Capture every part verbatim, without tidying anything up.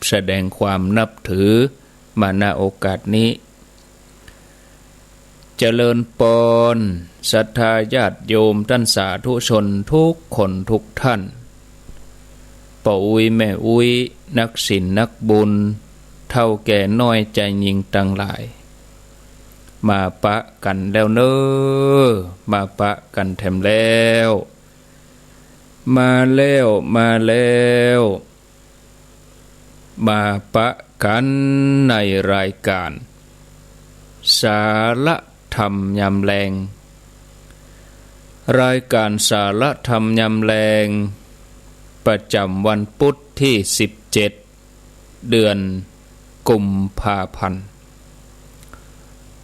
แสดงความนับถือมา ณ โอกาสนี้ เจริญปอน ศรัทธาญาติโยมต้านสาธุชนทุกคนทุกท่าน ป้ออุ๊ยแม่อุ๊ย นักศีลนักบุญ เฒ่าแก่น้อยจายญิงตังหลาย มาปะกั๋นแล้วเน่อ มาปะกั๋นแถมแล้ว มาแล้ว มาแล้ว มาปะกั๋นในรายก๋าน สาระธรรมยามแลง รายก๋านสาระธรรมยามแลง ประจ๋ำวันปุ๊ดตี้สิบเจ็ด เดือนกุมภาพันธ์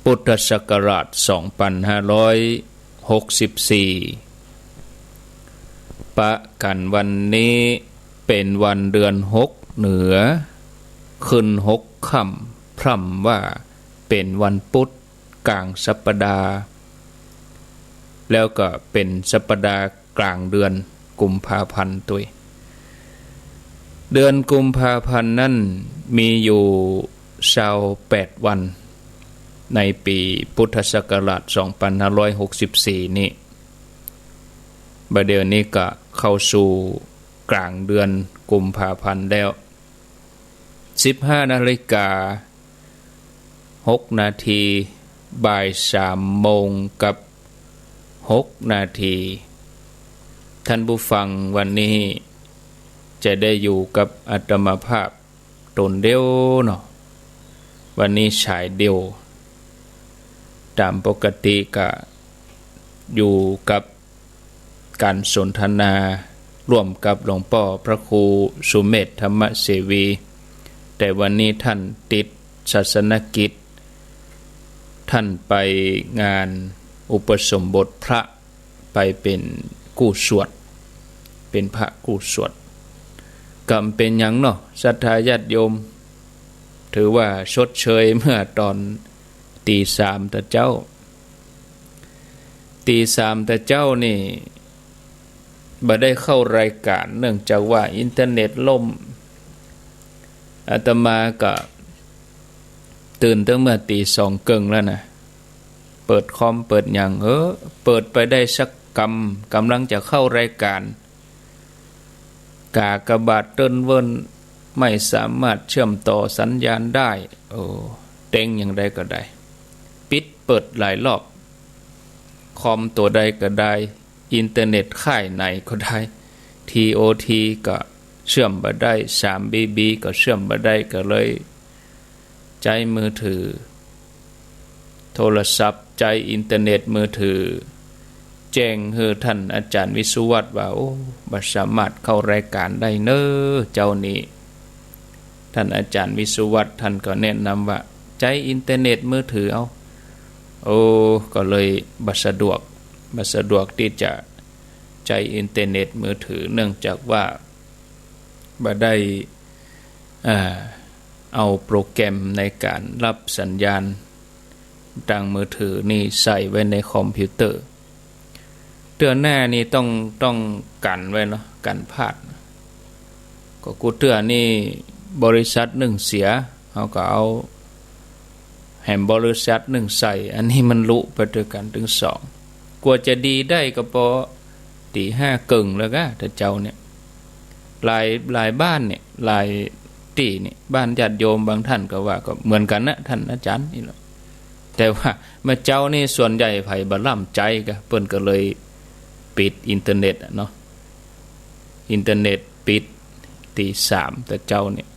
พุทธศักราชสองปันห้าร้อยหกสิบสี่ ปะกั๋นวันนี้เป๋นวันเดือนหกเหนือ ขึ้นหกค่ำ พร่ำว่าเป๋นวันปุ๊ดก๋างสัปดาห์ แล้วก็เป๋นสัปดาห์ก๋างเดือนกุมภาพันธ์ตวย เดือนกุมภาพันธ์นั้นมีอยู่ซาวแปดวัน ในปี๋พุทธศักราชสองปันห้าร้อยหกสิบสี่นี้ บ่าเดี่ยวนี้ก็เข้าสู่ก๋างเดือนกุมภาพันธ์แล้ว สิบห้านาฬิกาหกนาที บ่ายสามโมงกับหกนาที ท่านผู้ฟังวันนี้จะได้อยู่กับอาตมาภาพต๋นเดียวเนาะ วันนี้สายเดียว ต๋ามปกติก็อยู่กับ ก๋านสนทนาร่วมกับหลวงป้อพระครูสุเมธธรรมเสวี แต่วันนี้ท่านติดศาสนกิจ ท่านไปงานอุปสมบทพระ ไปเป๋นกู้สวด เป๋นพระกู้สวด ก็บ่เป๋นหยังเนาะ ศรัทธาญาติโยม ถือว่าชดเชยเมื่อต๋อนตี๋สามตะเจ๊า ตี๋สามตะเจ๊านี่ บ่ได้เข้ารายก๋าน เนื่องจากว่าอินเทอร์เน็ตล่ม อาตมาก็ตื่นตั้งเมื่อตี๋สองเกิ่งแล้วนะ เปิดคอมเปิดหยัง เออ เปิดไปได้สักกำ ก่ำลังจะเข้ารายก๋าน กากบาทเติ้นเวิ้น ไม่สามารถเชื่อมต่อสัญญาณได้ โอ้ เต๊งอย่างใดก็ได้ ปิดเปิดหลายรอบ คอมตั๋วใดก็ได้ อินเทอร์เน็ตค่ายไหนก็ได้ ทีโอทีก็เชื่อมบ่ได้ สามบีบีก็เชื่อมบ่ได้ ก็เลยใจ๊มือถือ โทรศัพท์ ใจ๊อินเทอร์เน็ตมือถือ แจ้งหื้อท่านอาจ๋ารย์วิศวัฒน์ว่า โอ้ บ่สามารถเข้ารายก๋านได้เน้อเจ๊านี้ ท่านอาจ๋ารย์วิศวัฒน์ท่านก็แนะนำว่า ใจ๊อินเทอร์เน็ตมือถือเอา โอ้ ก็เลยบ่สะดวก บ่สะดวกตี้จะใจ๊อินเทอร์เน็ตมือถือ เนื่องจากว่าบ่ได้ อ่า เอาโปรแกรมในก๋านฮับสัญญาณ ตางมือถือนี่ใส่ไว้ในคอมพิวเตอร์ เตื้อหน้านี่ต้อง ต้องกั๋นไว้เนาะ กั๋นพลาด ก็กู้เตื้อนี่บริษัทนึ่งเสีย เฮาก็เอาแหมบริษัทนึ่งใส่ อันนี้มันลุไปตวยกั๋นตึงสอง กว่าจะดีได้ก็ปอ ตี๋ห้าเกิ่งแล้วก้า ตะเจ๊าเนี่ย หลาย หลายบ้านเนี่ย หลายตี้เนี่ย บ้านญาติโยมบางท่านก็ว่าก็เหมือนกั๋นนะ ท่านอาจ๋ารย์นี่แหละ แต่ว่าเมื่อเจ๊านี่ส่วนใหญ่ใผบ่ล่ำใจ๊ก้า เปิ้นก็เลยปิดอินเทอร์เน็ตอะเนาะ อินเทอร์เน็ตปิดตี๋สามตะเจ๊าเนี่ย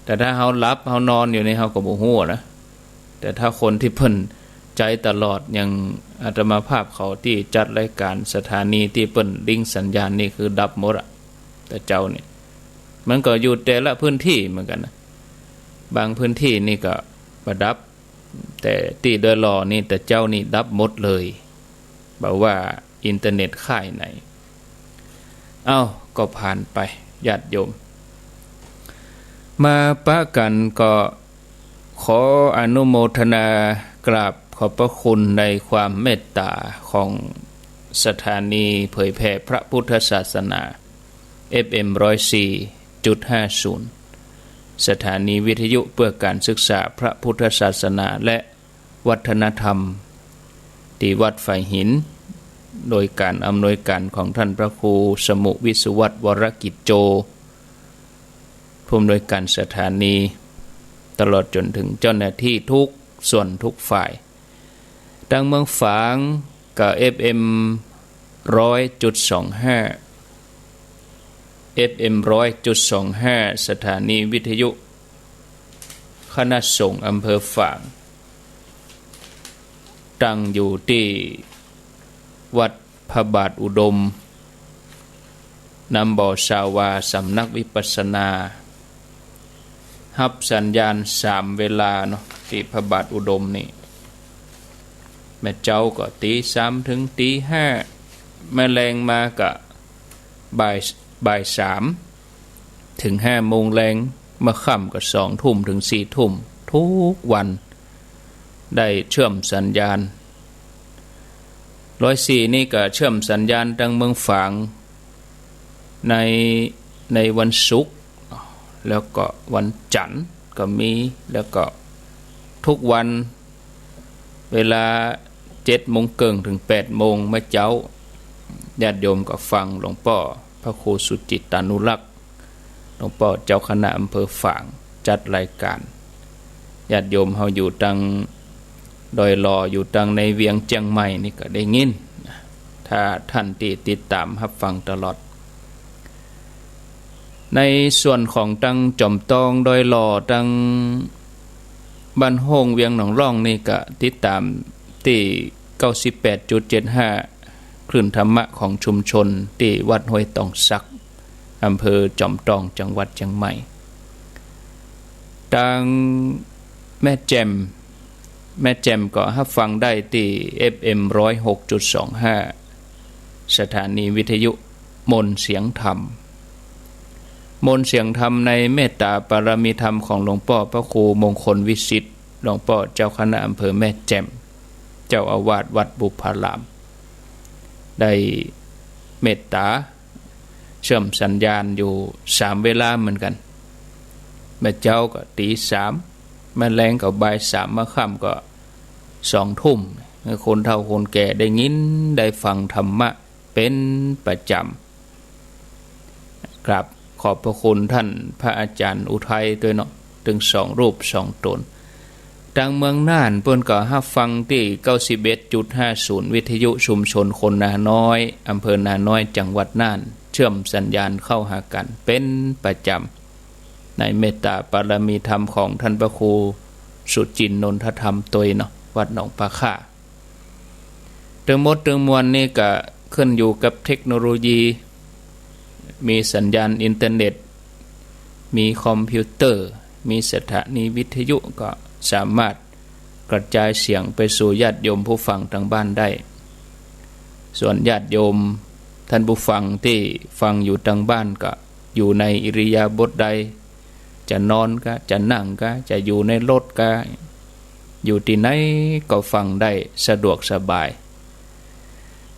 แต่ถ้าเฮาหลับเฮานอนอยู่นี่เฮาก็บ่ฮู้นะ แต่ถ้าคนตี้เปิ้นใจ๊ตลอด อย่างอาตมาภาพเขาตี้จัดรายก๋านสถานีตี้เปิ้นลิงก์สัญญาณนี่คือดับหมดอะ ตะเจ๊าเนี่ย มันก็อยู่แต่ละพื้นตี้เหมือนกั๋นนะ บางพื้นตี้นี่ก็บ่ดับ แต่ตี้ดอยหล่อนี่ตะเจ๊านี่ดับหมดเลย บ่ว่าอินเทอร์เน็ตค่ายไหน เอ้า ก็ผ่านไป ญาติโยม มาปะกั๋นก็ขออนุโมทนากราบขอบพระคุณในความเมตต๋าของสถานีเผยแผ่พระพุทธศาสนา เอฟเอ็ม ร้อยสี่จุดห้าศูนย์ สถานีวิทยุเพื่อการศึกษาพระพุทธศาสนาและวัฒนธรรม ตี้วัดฝายหิน โดยการอำนวยการของท่านพระครูสมุห์ วิศวัฒน์ วรกิจโจ ผู้อำนวยการสถานี ตลอดจ๋นเถิงเจ้าหน้าตี้กู้ส่วนกู้ฝ่าย ตังเมืองฝางก็ เอฟเอ็ม ร้อยจุดสองห้า เอฟเอ็ม ร้อยจุดสองห้า สถานีวิทยุคณะสงฆ์อำเภอฝาง ตั้งอยู่ตี้วัดพระบาทอุดม นำบ่อสาวา สำนักวิปัสสนา ฮับสัญญาณสามเวลาเนาะ ตี้พระบาทอุดมนี่ เมื่อเจ๊าก็ตีสามเถิงตีห้า เมื่อแลงมาก็บ่าย บ่ายสามเถิงห้าโมงแลง เมื่อค่ำก็สองทุ่มเถิงสี่ทุ่ม กู้วัน ได้เชื่อมสัญญาณ ร้อยสี่นี่ก็เชื่อมสัญญาณตังเมืองฝาง ใน ในวันศุกร์ แล้วก็วันจันทร์ก็มี แล้วก็กู้วัน เวลาเจ็ดโมงเกิ่งเถิงแปดโมงเมื่อเจ๊า ญาติโยมก็ฟังหลวงป้อพระครูสุจิตตานุรักษ์ หลวงป้อเจ้าคณะอำเภอฝางจัดรายการ ญาติโยมเฮาอยู่ตังดอยหล่อ อยู่ตังในเวียงเจียงใหม่นี่ก็ได้ยิน ถ้าต้านตี้ติดตามฮับฟังตลอด ในส่วนของตังจ๋อมตองดอยหล่อ ตังบ้านโฮ่งเวียงหนองล่องนี่ก็ติดตามตี้ เก้าสิบแปดจุดเจ็ดห้า คลื่นธรรมะของชุมชนตี้วัดห้วยตองสัก อำเภอจ๋อมตอง จังหวัดเจียงใหม่ ตังแม่แจ่ม แม่แจ่มก็ฮับฟังได้ตี้ เอฟเอ็ม ร้อยหกจุดสองห้า สถานีวิทยุมนต์เสียงธรรม มนต์เสียงธรรมในเมตตาปารมีธรรมของหลวงป้อพระครูมงคลวิสิทธิ์ หลวงป้อเจ้าคณะอำเภอแม่แจ่ม เจ้าอาวาสวัดบุพพาราม ได้เมตตาเชื่อมสัญญาณอยู่สามเวลาเหมือนกั๋น เมื่อเจ๊าก็ตีสาม เมื่อแลงก็บ่ายสาม เมื่อค่ำก็สองทุ่ม หื้อคนเฒ่าคนแก่ได้ยินได้ฟังธรรมะเป๋นประจ๋ำ กราบขอบพระคุณต้านพระอาจ๋ารย์อุทัยตวยเนาะ ตึงสองรูปสองต๋น ตังเมืองน่านเปิ้นก็ฮับฟังตี้ เก้าสิบเอ็ดจุดห้าศูนย์ วิทยุชุมชนคนนาน้อย อำเภอนาน้อย จังหวัดน่าน เชื่อมสัญญาณเข้าหากั๋นเป๋นประจ๋ำ ในเมตตาปารมีธรรมของต้านพระครูสุจินต์นนทธรรมตวยเนาะ วัดหนองปลาข่า ตึงหมดตึงมวลนี่ก็ขึ้นอยู่กับเทคโนโลยี มีสัญญาณอินเทอร์เน็ต มีคอมพิวเตอร์ มีสถานีวิทยุ ก็สามารถกระจายเสียงไปสู่ญาติโยมผู้ฟังตังบ้านได้ ส่วนญาติโยมต้านผู้ฟังตี้ฟังอยู่ตังบ้านก็อยู่ในอิริยาบถใด จะนอนกา จะนั่งกา จะอยู่ในรถกา อยู่ตี้ไหนก็ฟังได้สะดวกสบาย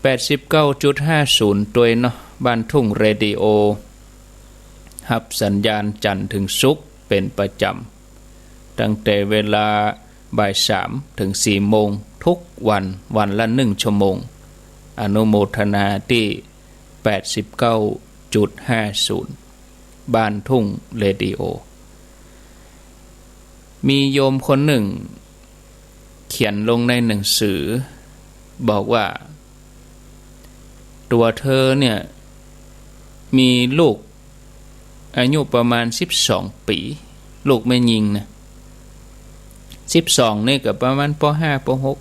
แปดสิบเก้าจุดห้าศูนย์ ตวยเนาะ บ้านทุ่งเรดิโอ ฮับสัญญาณจันทร์เถิงศุกร์เป๋นประจ๋ำ ตั้งแต่เวลาบ่ายสามเถิงสี่โมงกู้วัน วันละหนึ่งชั่วโมง อนุโมทนาตี้ แปดสิบเก้าจุดห้าศูนย์ บ้านทุ่งเรดิโอ มีโยมคนนึ่งเขียนลงในหนังสือ บอกว่าตั๋วเธอเนี่ยมีลูกอายุประมาณสิบสองปี๋ ลูกแม่ญิงนะ สิบสองนี่ก็ประมาณ ป.ห้า ป.หก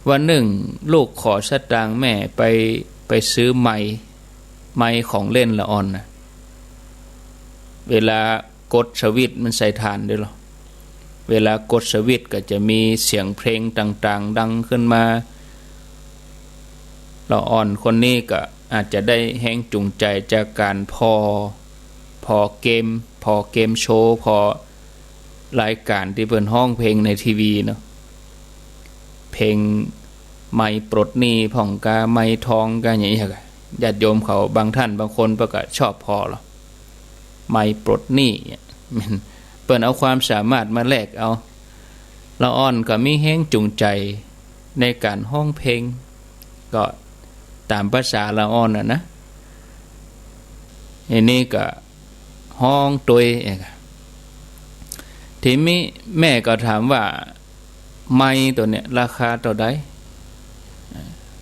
วันนึ่งลูกขอสตางค์แม่ไป ไปซื้อไมค์ ไมค์ของเล่นละอ่อนนะ เวลากดสวิตช์มันใส่ถ่านด้วยเหรอ เวลากดสวิตช์ก็จะมีเสียงเพลงต่างๆ ดังขึ้นมา ละอ่อนคนนี้ก็อาจจะได้แฮงจูงใจ๋จากก๋านผ่อ ผ่อเกม ผ่อเกมโชว์ ผ่อรายก๋านตี้เปิ้นฮ้องเพลงในทีวีเนาะ เพลงไมค์ปลดหนี้พ่องกา ไมค์ทองกา อย่างเนี้ย ญาติโยมเขาบางต้านบางคนเปิ้นก็ชอบผ่อเหรอ ไมค์ปลดหนี้เนี่ย เปิ้นเอาความสามารถมาแลกเอา ละอ่อนก็มีแฮงจูงใจ๋ในก๋านฮ้องเพลง ก็ต๋ามภาษาละอ่อนน่ะนะ อันนี้ก็ฮ้องตวยเอง ทีนี้แม่ก็ถามว่า ไมค์ตั๋วเนี้ยราคาเต้าใด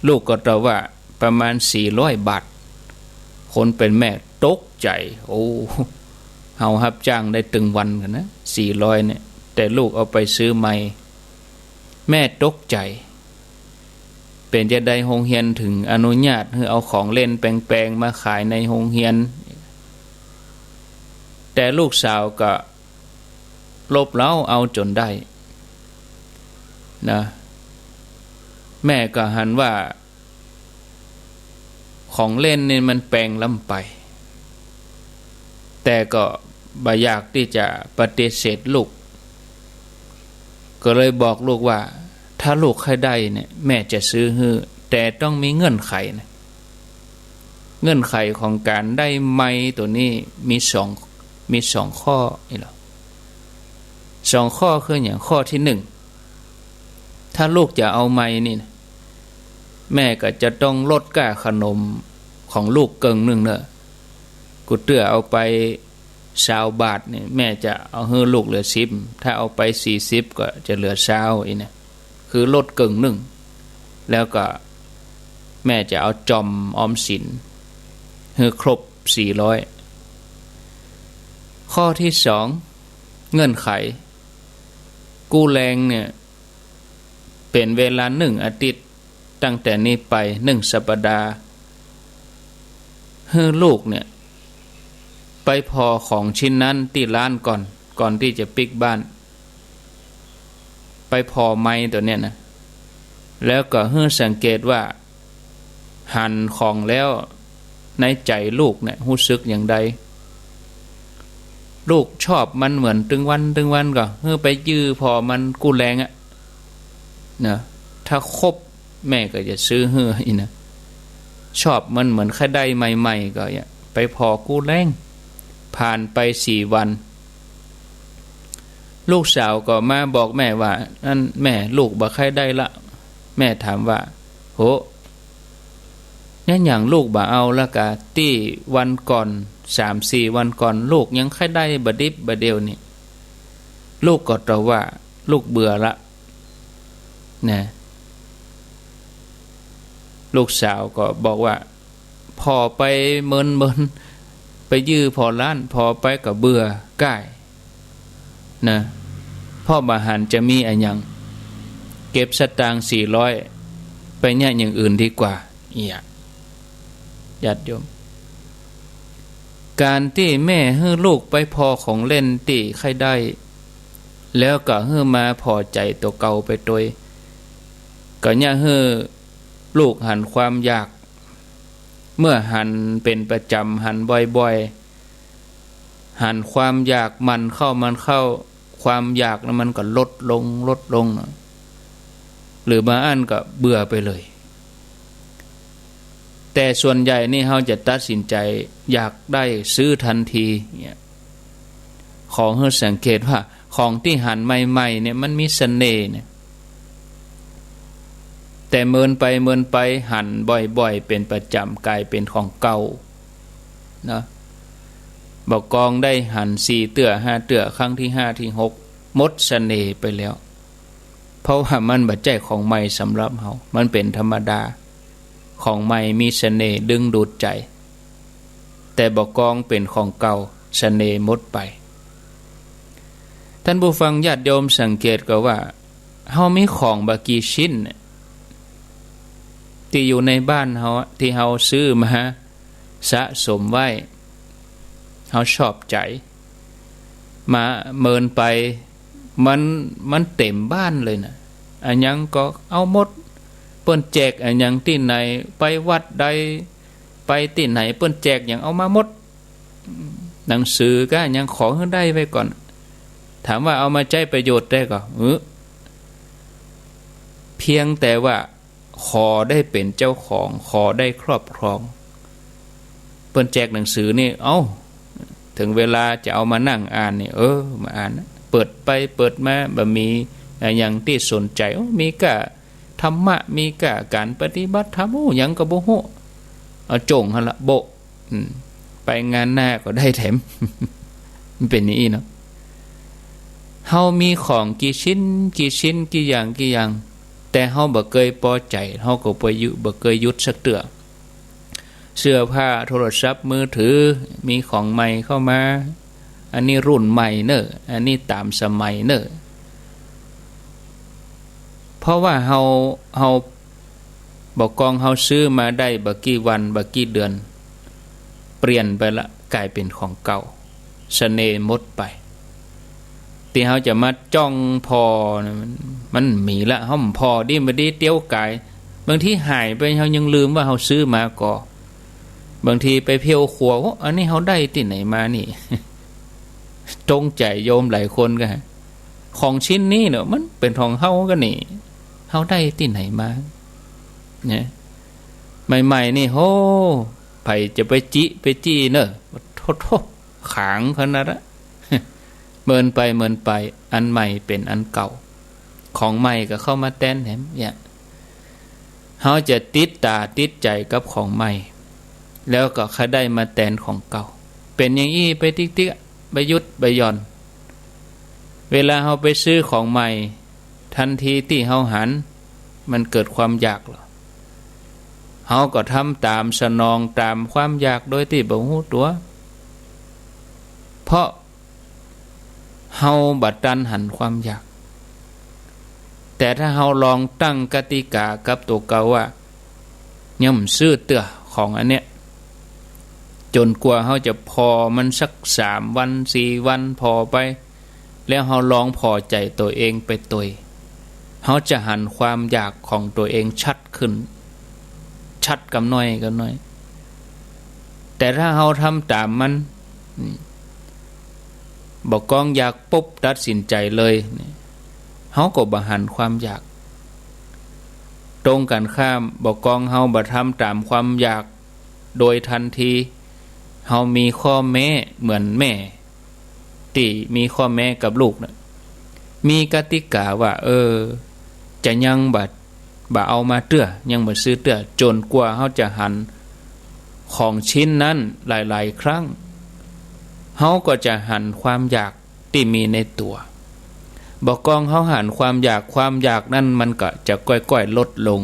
ลูกก็ตอบว่าประมาณสี่ร้อยบาท คนเป๋นแม่ตกใจ๋ โอ้ เฮาฮับจ้างได้ตึงวันกั๋นนะ สี่ร้อยเนี่ย แต่ลูกเอาไปซื้อไมค์ แม่ตกใจ๋ เป๋นจาใดโฮงเฮียนเถิงอนุญาตหื้อเอาของเล่นแปงๆ มาขายในโฮงเฮียน แต่ลูกสาวก็ลบเล้าเอาจ๋นได้นะ แม่ก็หันว่า ของเล่นนี่มันแปงล้ำไป แต่ก็บ่อยากตี้จะปฏิเสธลูก ก็เลยบอกลูกว่า ถ้าลูกใค่ได้เนี่ย แม่จะซื้อหื้อ แต่ต้องมีเงื่อนไขนะ เงื่อนไขของก๋านได้ไมค์ตั๋วนี้มีสอง มีสองข้อนี่เหรอ สองข้อคือหยัง ข้อตี้หนึ่ง ถ้าลูกจะเอาไมค์นี่นะ แม่ก็จะต้องลดก้าขนมของลูกเกิ่งนึ่งเน่อ กูเตื้อเอาไปซาวบาทนี่ แม่จะเอาหื้อลูกเหลือสิบ ถ้าเอาไปสี่สิบก็จะเหลือซาวอี้นะ คือลดเกิ่งนึ่ง แล้วก็แม่จะเอาจ่อมออมสินหื้อครบสี่ร้อย ข้อตี้สอง เงื่อนไข กู้แรงเนี่ย เป๋นเวลานึ่งอาทิตย์ ตั้งแต่นี้ไปนึ่งสัปดาห์ หื้อลูกเนี่ย ไปผ่อของชิ้นนั้นตี้ร้านก่อน ก่อนตี้จะปิ๊กบ้าน ไปผ่อไมค์ตั๋วเนี้ยนะ แล้วก็หื้อสังเกตว่า หันของแล้วในใจ๋ลูกเนี่ยฮู้สึกอย่างใด ลูกชอบมันเหมือนตึงวันตึงวันก็หื้อไปยื้อผ่อมันกู้แรงอะนะ ถ้าครบแม่ก็จะซื้อหื้ออี้นะ ชอบมันเหมือนใค่ได้ใหม่ๆ ก็อย่าไปผ่อกู้แรง ผ่านไปสี่วัน ลูกสาวก็มาบอกแม่ว่า อั้นแม่ ลูกบ่ใค่ได้ละ แม่ถามว่า โห แม่นหยังลูกบ่เอาละกา ตี้วันก่อน สามสี่วันก่อน ลูกยังใค่ได้บ่าดิบบ่าเดียวนี่ ลูกก็ตอบว่า ลูกเบื่อละ นะ ลูกสาวก็บอกว่า ผ่อไปเมินๆ ไปยื้อผ่อร้าน ผ่อไปก็เบื่อก้าย นะ เพราะบ่หันจะมีอะหยัง เก็บสตางค์สี่ร้อย ไปเยียะอย่างอื่นดีกว่า เอี้ย ญาติโยม ก๋านตี้แม่หื้อลูกไปผ่อของเล่นตี้ใค่ได้ แล้วก็หื้อมาผ่อใจ๋ตั๋วเก่าไปตวย ก็เยียะหื้อลูกหันความอยาก เมื่อหันเป๋นประจ๋ำ หันบ่อยๆ หันความอยากมันเข้า มันเข้า ความอยากนั้นมันก็ลดลง ลดลง หรือบางอันก็เบื่อไปเลย แต่ส่วนใหญ่นี่เฮาจะตัดสินใจ๋อยากได้ ซื้อทันทีเนี่ย ขอหื้อสังเกตว่าของตี้หันใหม่ๆ เนี่ยมันมีเสน่ห์เนี่ย แต่เมินไปเมินไป หันบ่อยๆ เป๋นประจ๋ำ ก๋ายเป๋นของเก่า เนาะ บ่ากองได้หันสี่เตื้อห้าเตื้อ ครั้งตี้ห้าตี้หก หมดเสน่ห์ไปแล้ว เพราะว่ามันบ่ใจ้ของใหม่สำหรับเฮา มันเป๋นธรรมดา ของใหม่มีเสน่ห์ดึงดูดใจ๋ แต่บ่ากองเป๋นของเก่า เสน่ห์หมดไป ท่านผู้ฟังญาติโยมสังเกตก็ว่า เฮามีของบ่ากี่ชิ้นเนี่ย ตี้อยู่ในบ้านเฮาอะ ตี้เฮาซื้อมาสะสมไว้ เฮาชอบใจ๋ มาเมินไป มัน มันเต๋มบ้านเลยนะ อะหยังก็เอาหมด เปิ้นแจกอะหยังตี้ไหน ไปวัดใด ไปตี้ไหน เปิ้นแจกหยังเอามาหมด หนังสือก็ยังขอหื้อได้ไว้ก่อน ถามว่าเอามาใจ๊ประโยชน์ได้ก่อ เออ เพียงแต่ว่าขอได้เป๋นเจ้าของ ขอได้ครอบครอง เปิ้นแจกหนังสือนี่ เอ้า เถิงเวลาจะเอามานั่งอ่านนี่ เออ มาอ่านนะ เปิดไปเปิดมา บ่มีอะหยังตี้สนใจ๋ โอ้ มีก้าธรรมะ มีก้าก๋านปฏิบัติธรรม โอ้ หยังก็บ่ฮู้ เอาจ้งหั้นละ โบ๊ะ อืม ไปงานหน้าก็ได้แถม มันเป๋นอย่างอี้เนาะ เฮามีของกี่ชิ้น กี่ชิ้น กี่อย่าง กี่อย่าง แต่เฮาบ่เกยปอใจ๋ เฮาก็บ่หยุด บ่เกยหยุดสักเตื้อ เสื้อผ้า โทรศัพท์มือถือ มีของใหม่เข้ามา อันนี้รุ่นใหม่เน่อ อันนี้ต๋ามสมัยเน่อ เพราะว่าเฮา เฮา บ่กองเฮาซื้อมาได้บ่กี่วัน บ่กี่เดือน เปลี่ยนไปละ ก๋ายเป๋นของเก่า เสน่ห์หมดไป ตี้เฮาจะมาจ้องผ่อนะ มัน มันมีละ เฮาผ่อดีบ่ดีเตียวก๋าย บางทีหายไป เฮายังลืมว่าเฮาซื้อมาก่อ บางทีไปเที่ยวครัว โอ้ อันนี้เฮาได้ตี้ไหนมานี่ ตรงใจ๋โยมหลายคนก็ ของชิ้นนี้เนาะ มันเป๋นของเฮาก็นี่ เฮาได้ตี้ไหนมา เนี่ย ใหม่ๆ นี่ โห ใผจะไปจิไปจี้เน่อ โธ่ๆ ขลังขนาดละ เมินไปเมินไป อันใหม่เป๋นอันเก่า ของใหม่ก็เข้ามาแตนแถม เนี่ย เฮาจะติดต๋าติดใจ๋กับของใหม่ แล้วก็ค่อยได้มาแตนของเก่า เป๋นอย่างอี้ไปติ๊กๆ บ่หยุดบ่หย่อน เวลาเฮาไปซื้อของใหม่ ทันทีตี้เฮาหัน มันเกิดความอยากแล้ว เฮาก็ทำต๋าม สนองต๋ามความอยากโดยตี้บ่ฮู้ตั๋ว เพราะเฮาบ่ตันหันความอยาก แต่ถ้าเฮาลองตั้งกติกากับตั๋วเก่าว่า ยังบ่ซื้อเตื้อของอันเนี้ย จ๋นกว่าเฮาจะผ่อมันสักสามวัน สี่วัน ผ่อไป แล้วเฮาลองผ่อใจ๋ตั๋วเองไปตวย เฮาจะหันความอยากของตั๋วเองชัดขึ้น ชัดกำน้อยกำน้อย แต่ถ้าเฮาทำต๋ามมัน อืม บ่กองอยากปุ๊บตัดสินใจ๋เลย นี่ เฮาก็บ่หันความอยาก ตรงกั๋นข้าม บ่กองเฮาบ่ทำต๋ามความอยาก โดยทันที เฮามีข้อแม้เหมือนแม่ตี้มีข้อแม้กับลูกน่ะ มีกติกาว่า เออ จะยังบ่ บ่เอามาเตื้อ ยังบ่ซื้อเตื้อ จ๋นกว่าเฮาจะหันของชิ้นนั้นหลายๆ ครั้ง เฮาก็จะหันความอยากตี้มีในตั๋ว บ่กองเฮาหันความอยาก ความอยากนั้นมันก็จะก้อยๆ ลดลง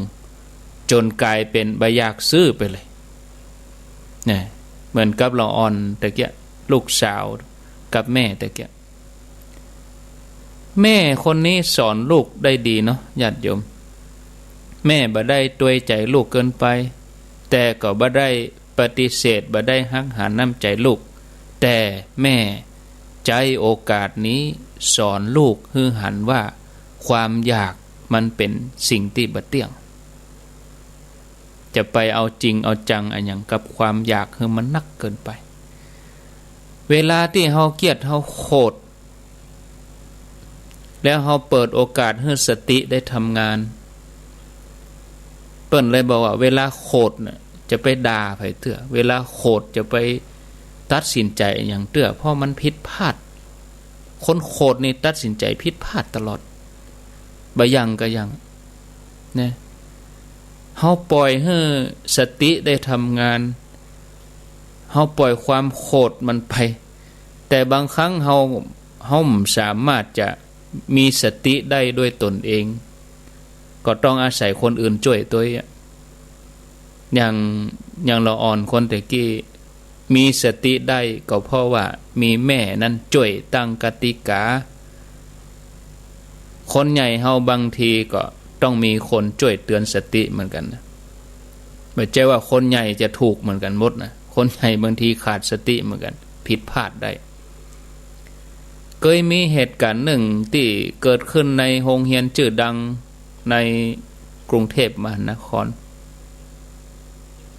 จ๋นก๋ายเป๋นบ่อยากซื้อไปเลย นะ เหมือนกับละอ่อนตะเกียะ ลูกสาวกับแม่ตะเกียะ แม่คนนี้สอนลูกได้ดีเนาะ ญาติโยม แม่บ่ได้ตวยใจ๋ลูกเกินไป แต่ก็บ่ได้ปฏิเสธ บ่ได้หักหานน้ำใจ๋ลูก แต่แม่ใจ๊โอกาสนี้สอนลูกหื้อหันว่าความอยากมันเป๋นสิ่งตี้บ่เตี้ยง จะไปเอาจริงเอาจังอะหยังกับความอยากหื้อมันนักเกินไป เวลาตี้เฮาเกียจเฮาโขด แล้วเฮาเปิดโอกาสหื้อสติได้ทำงาน เปิ้นเลยบอกว่าเวลาโขดน่ะ จะไปด่าใผเตื้อ เวลาโขดจะไปตัดสินใจ๋อะหยังเตื้อ เพราะมันผิดพลาด คนโขดนี่ตัดสินใจ๋ผิดพลาดตลอด บ่ายังก็ยัง นะ เฮาปล่อยหื้อสติได้ทำงาน เฮาปล่อยความโขดมันไป แต่บางครั้งเฮา เฮาบ่สามารถจะมีสติได้ด้วยตนเอง ก็ต้องอาศัยคนอื่นจ้วยตวยอะ อย่าง อย่างละอ่อนคนตะกี้ มีสติได้ก็เพราะว่ามีแม่นั้นจ้วยตั้งกติกา คนใหญ่เฮาบางทีก็ต้องมีคนจ้วยเตือนสติเหมือนกั๋นนะ บ่ใจ้ว่าคนใหญ่จะถูกเหมือนกั๋นหมดนะ คนใหญ่บางทีขาดสติเหมือนกั๋น ผิดพลาดได้ เกยมีเหตุก๋ารณ์นึ่งตี้เกิดขึ้นในโฮงเฮียนจื้อดังในกรุงเทพมหานคร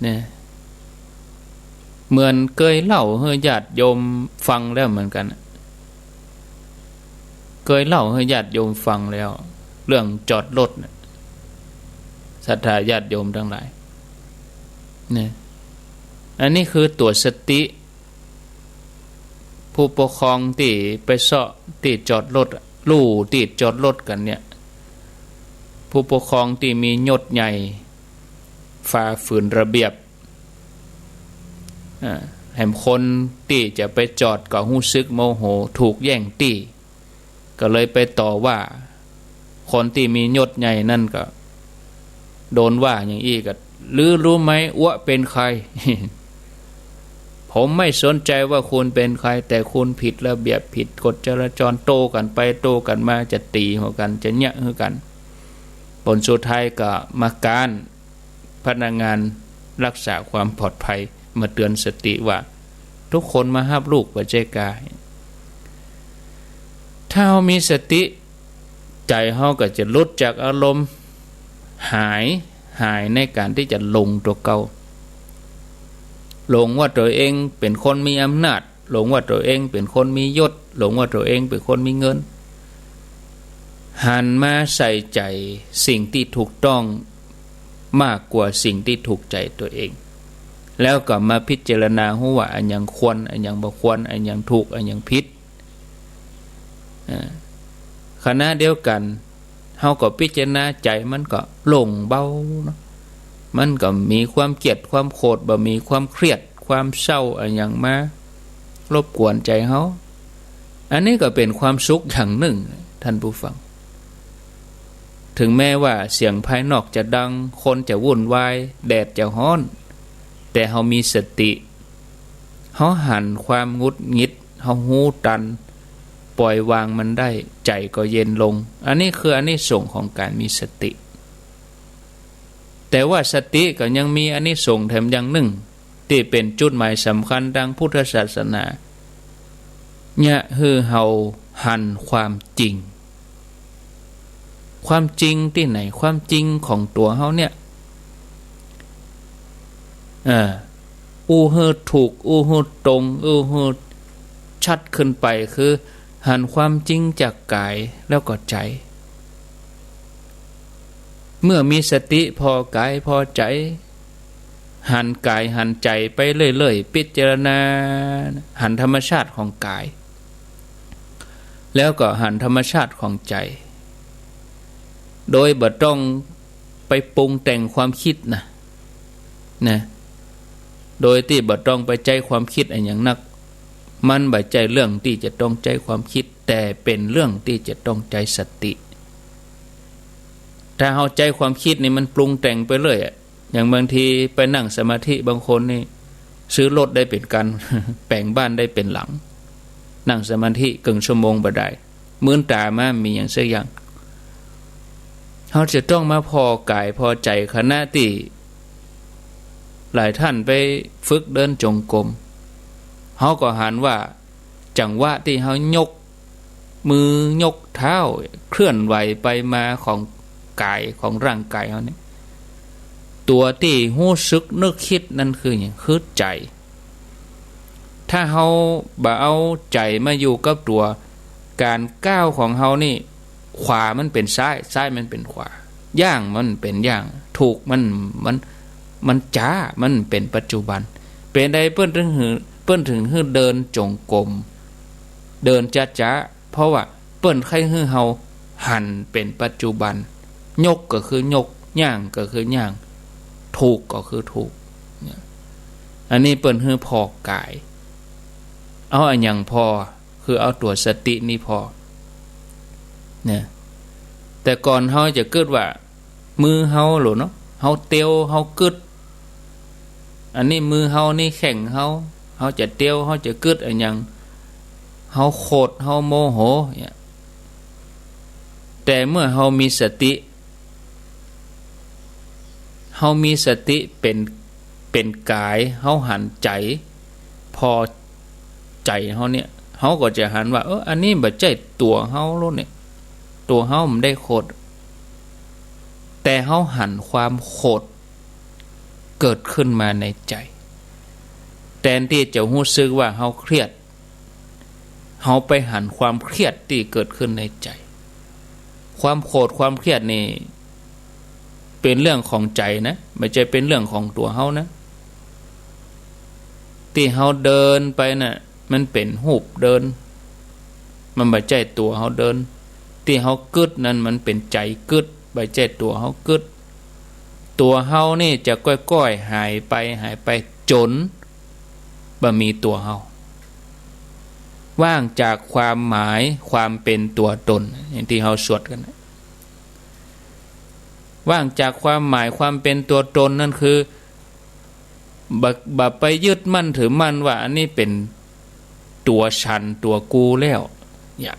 เนี่ย เหมือนเกยเล่าหื้อญาติโยมฟังแล้วเหมือนกั๋น เกยเล่าหื้อญาติโยมฟังแล้ว เรื่องจอดรถน่ะ ศรัทธาญาติโยมตังหลาย เนี่ย อันนี้คือตั๋วสติ ผู้ปกครองตี้ไปเซาะตี้จอดรถ ลู่ตี้จอดรถกั๋นเนี่ย ผู้ปกครองตี้มียศใหญ่ฝ่าฝืนระเบียบ อ่า แหมคนตี้จะไปจอดก็ฮู้สึกโมโห ถูกแย่งตี้ ก็เลยไปต่อว่า คนตี้มียศใหญ่นั้นก็โดนว่าอย่างอี้ก็ "ลือรู้ไหม อัวเป๋นใคร" "ผมไม่สนใจว่าคุณเป็นใคร แต่คุณผิดระเบียบ ผิดกฎจราจร" โต้กั๋นไปโต้กั๋นมา จะตี๋หื้อกั๋น จะเยียะหื้อกั๋น ผลสุดท้ายก็มาก๊าน พนักงานรักษาความปลอดภัยมาเตือนสติว่า ทุกคนมาฮับลูกบ่ใจ้กา ถ้าเฮามีสติ ใจ๋เฮาก็จะหลุดจากอารมณ์ หาย หายในก๋านตี้จะหลงตั๋วเก่า หลงว่าตั๋วเองเป๋นคนมีอำนาจ หลงว่าตั๋วเองเป๋นคนมียศ หลงว่าตั๋วเองเป๋นคนมีเงิน หันมาใส่ใจ๋สิ่งตี้ถูกต้องมากกว่าสิ่งตี้ถูกใจ๋ตั๋วเอง แล้วก็มาพิจารณาฮู้ว่าอันหยังควร อันหยังบ่ควร อันหยังถูก อันหยังผิด อ่า ขณะเดียวกั๋น เฮาก็พิจารณาใจ๋มันก็โล่งเบาเนาะ มันก็บ่มีความเกลียดความโขด บ่มีความเครียด ความเศร้าอะหยังมารบกวนใจ๋เฮา อันนี้ก็เป๋นความสุขอย่างนึ่ง ท่านผู้ฟัง ถึงแม้ว่าเสียงภายนอกจะดัง คนจะวุ่นวาย แดดจะฮ้อน แต่เฮามีสติ เฮาหันความหงุดหงิด เฮาฮู้ตัน ปล่อยวางมันได้ ใจ๋ก็เย็นลง อันนี้คืออานิสงส์ของก๋านมีสติ แต่ว่าสติก็ยังมีอานิสงส์แถมอย่างนึ่ง ตี้เป๋นจุดหมายสำคัญตางพุทธศาสนา เยียะหื้อเฮาหันความจริง ความจริงตี้ไหน ความจริงของตั๋วเฮาเนี่ย เออ อู้หื้อถูก อู้หื้อตรง อู้หื้อชัดขึ้นไป คือหันความจริงจากก๋ายแล้วก็ใจ๋ เมื่อมีสติผ่อก๋ายผ่อใจ๋ หันก๋ายหันใจ๋ไปเรื่อยๆ พิจารณาหันธรรมชาติของก๋าย แล้วก็หันธรรมชาติของใจ๋ โดยบ่ต้องไปปรุงแต่งความกึ๊ดนะ นะ โดยตี้บ่ต้องไปใจ๊ความกึ๊ดอะหยังนัก มันบ่ใจ้เรื่องตี้จะต้องใจ๊ความกึ๊ด แต่เป๋นเรื่องตี้จะต้องใจ๊สติ ถ้าเฮาใจ๊ความกึ๊ดนี่มันปรุงแต่งไปเรื่อยอะ อย่างบางทีไปนั่งสมาธิ บางคนนี่ซื้อรถได้เป๋นคัน แป๋งบ้านได้เป๋นหลัง นั่งสมาธิเกิ่งชั่วโมงบ่ได้ มื้นต๋ามามีหยังสักอย่าง เฮาจะต้องมาผ่อก๋ายผ่อใจ๋ ขณะตี้หลายท่านไปฝึกเดินจงกรม เฮาก็หันว่า จังหวะตี้เฮายกมือยกเท้าเคลื่อนไหวไปมาของก๋ายของร่างก๋ายเฮาเนี่ย ตั๋วตี้ฮู้สึกนึกกึ๊ดนั้นคือหยัง คือใจ๋ ถ้าเฮาบ่เอาใจ๋มาอยู่กับตั๋ว ก๋านก้าวของเฮานี่ ขวามันเป๋นซ้าย ซ้ายมันเป๋นขวา ย่างมันเป๋นย่าง ถูกมัน มัน มันจ๊า มันเป๋นปัจจุบัน เป๋นใดเปิ้นถึงหื้อ เปิ้นถึงหื้อเดินจงกรม เดินจ๊าๆ เพราะว่าเปิ้นใค่หื้อเฮาหันเป๋นปัจจุบัน ยกก็คือยก ย่างก็คือย่าง ถูกก็คือถูก เนี่ย อันนี้เปิ้นหื้อผ่อก๋าย เอาอะหยังผ่อ คือเอาตั๋วสตินี่ผ่อ เนี่ย แต่ก่อนเฮาจะกึ๊ดว่า มือเฮาโหละเนาะ เฮาเตียว เฮากึ๊ด อันนี้มือเฮา นี่แข้งเฮา เฮาจะเตียว เฮาจะกึ๊ดอะหยัง เฮาโขด เฮาโมโห เนี่ย แต่เมื่อเฮามีสติ เฮามีสติเป๋น เป๋นก๋าย เฮาหันใจ๋ ผ่อใจ๋เฮาเนี่ย เฮาก็จะหันว่า เออ อันนี้บ่ใจ้ตั๋วเฮาแล้วเนี่ย ตั๋วเฮาบ่ได้โขด แต่เฮาหันความโขดเกิดขึ้นมาในใจ๋ แตนตี้จะฮู้สึกว่าเฮาเครียด เฮาไปหันความเครียดตี้เกิดขึ้นในใจ๋ ความโขดความเครียดนี่เป๋นเรื่องของใจ๋นะ บ่ใจ้เป๋นเรื่องของตั๋วเฮานะ ตี้เฮาเดินไปน่ะ มันเป๋นฮูปเดิน มันบ่ใจ้ตั๋วเฮาเดิน ตี้เฮากึ๊ดนั้นมันเป๋นใจ๋กึ๊ด บ่ใจ้ตั๋วเฮากึ๊ด ตั๋วเฮานี่จะก้อยๆ หายไป หายไป จ๋นบ่มีตั๋วเฮา ว่างจากความหมายความเป๋นตั๋วตน อย่างตี้เฮาสวดกั๋นนะ ว่างจากความหมายความเป๋นตั๋วตน นั่นคือ บ่ บ่ไปยึดมั่นถือมั่นว่าอันนี้เป๋นตั๋วฉันตั๋วกูแล้ว เนี่ย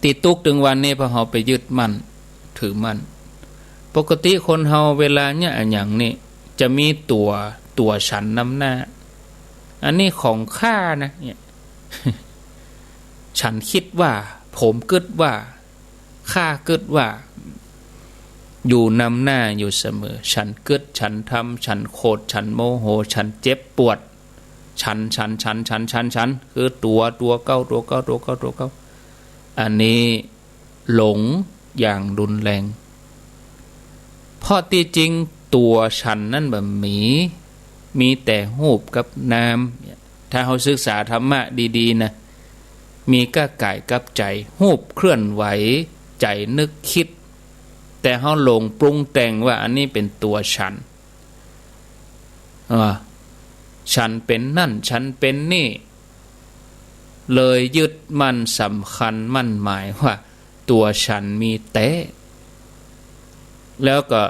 ตี้ตุ๊กข์ตึงวันนี้เพราะเฮาไปยึดมั่นถือมั่น ปกติคนเฮาเวลาเยียะอะหยังนี่ จะมีตั๋ว ตั๋วฉันนำหน้า อันนี้ของข้านะ เนี่ย ฉันกึ๊ดว่า ผมกึ๊ดว่า ข้ากึ๊ดว่า อยู่นำหน้าอยู่เสมอ ฉันกึ๊ด ฉันทำ ฉันโขด ฉันโมโห ฉันเจ็บปวด ฉัน ฉัน ฉัน ฉัน ฉัน ฉัน คือตั๋ว ตั๋วเก่า ตั๋วเก่า ตั๋วเก่า ตั๋วเก่า อันนี้หลงอย่างรุนแรง เพราะตี้จริงตั๋วฉันนั้นบ่มี มีแต่ฮูปกับนาม ถ้าเฮาศึกษาธรรมะดีๆ นะ มีก้ากายกับใจ๋ ฮูปเคลื่อนไหว ใจ๋นึกกึ๊ด แต่เฮาหลงปรุงแต่งว่าอันนี้เป๋นตั๋วฉัน อ่า ฉันเป๋นนั่น ฉันเป๋นนี่ เลยยึดมั่นสำคัญมั่นหมายว่าตั๋วฉันมีแต๊ แล้วก็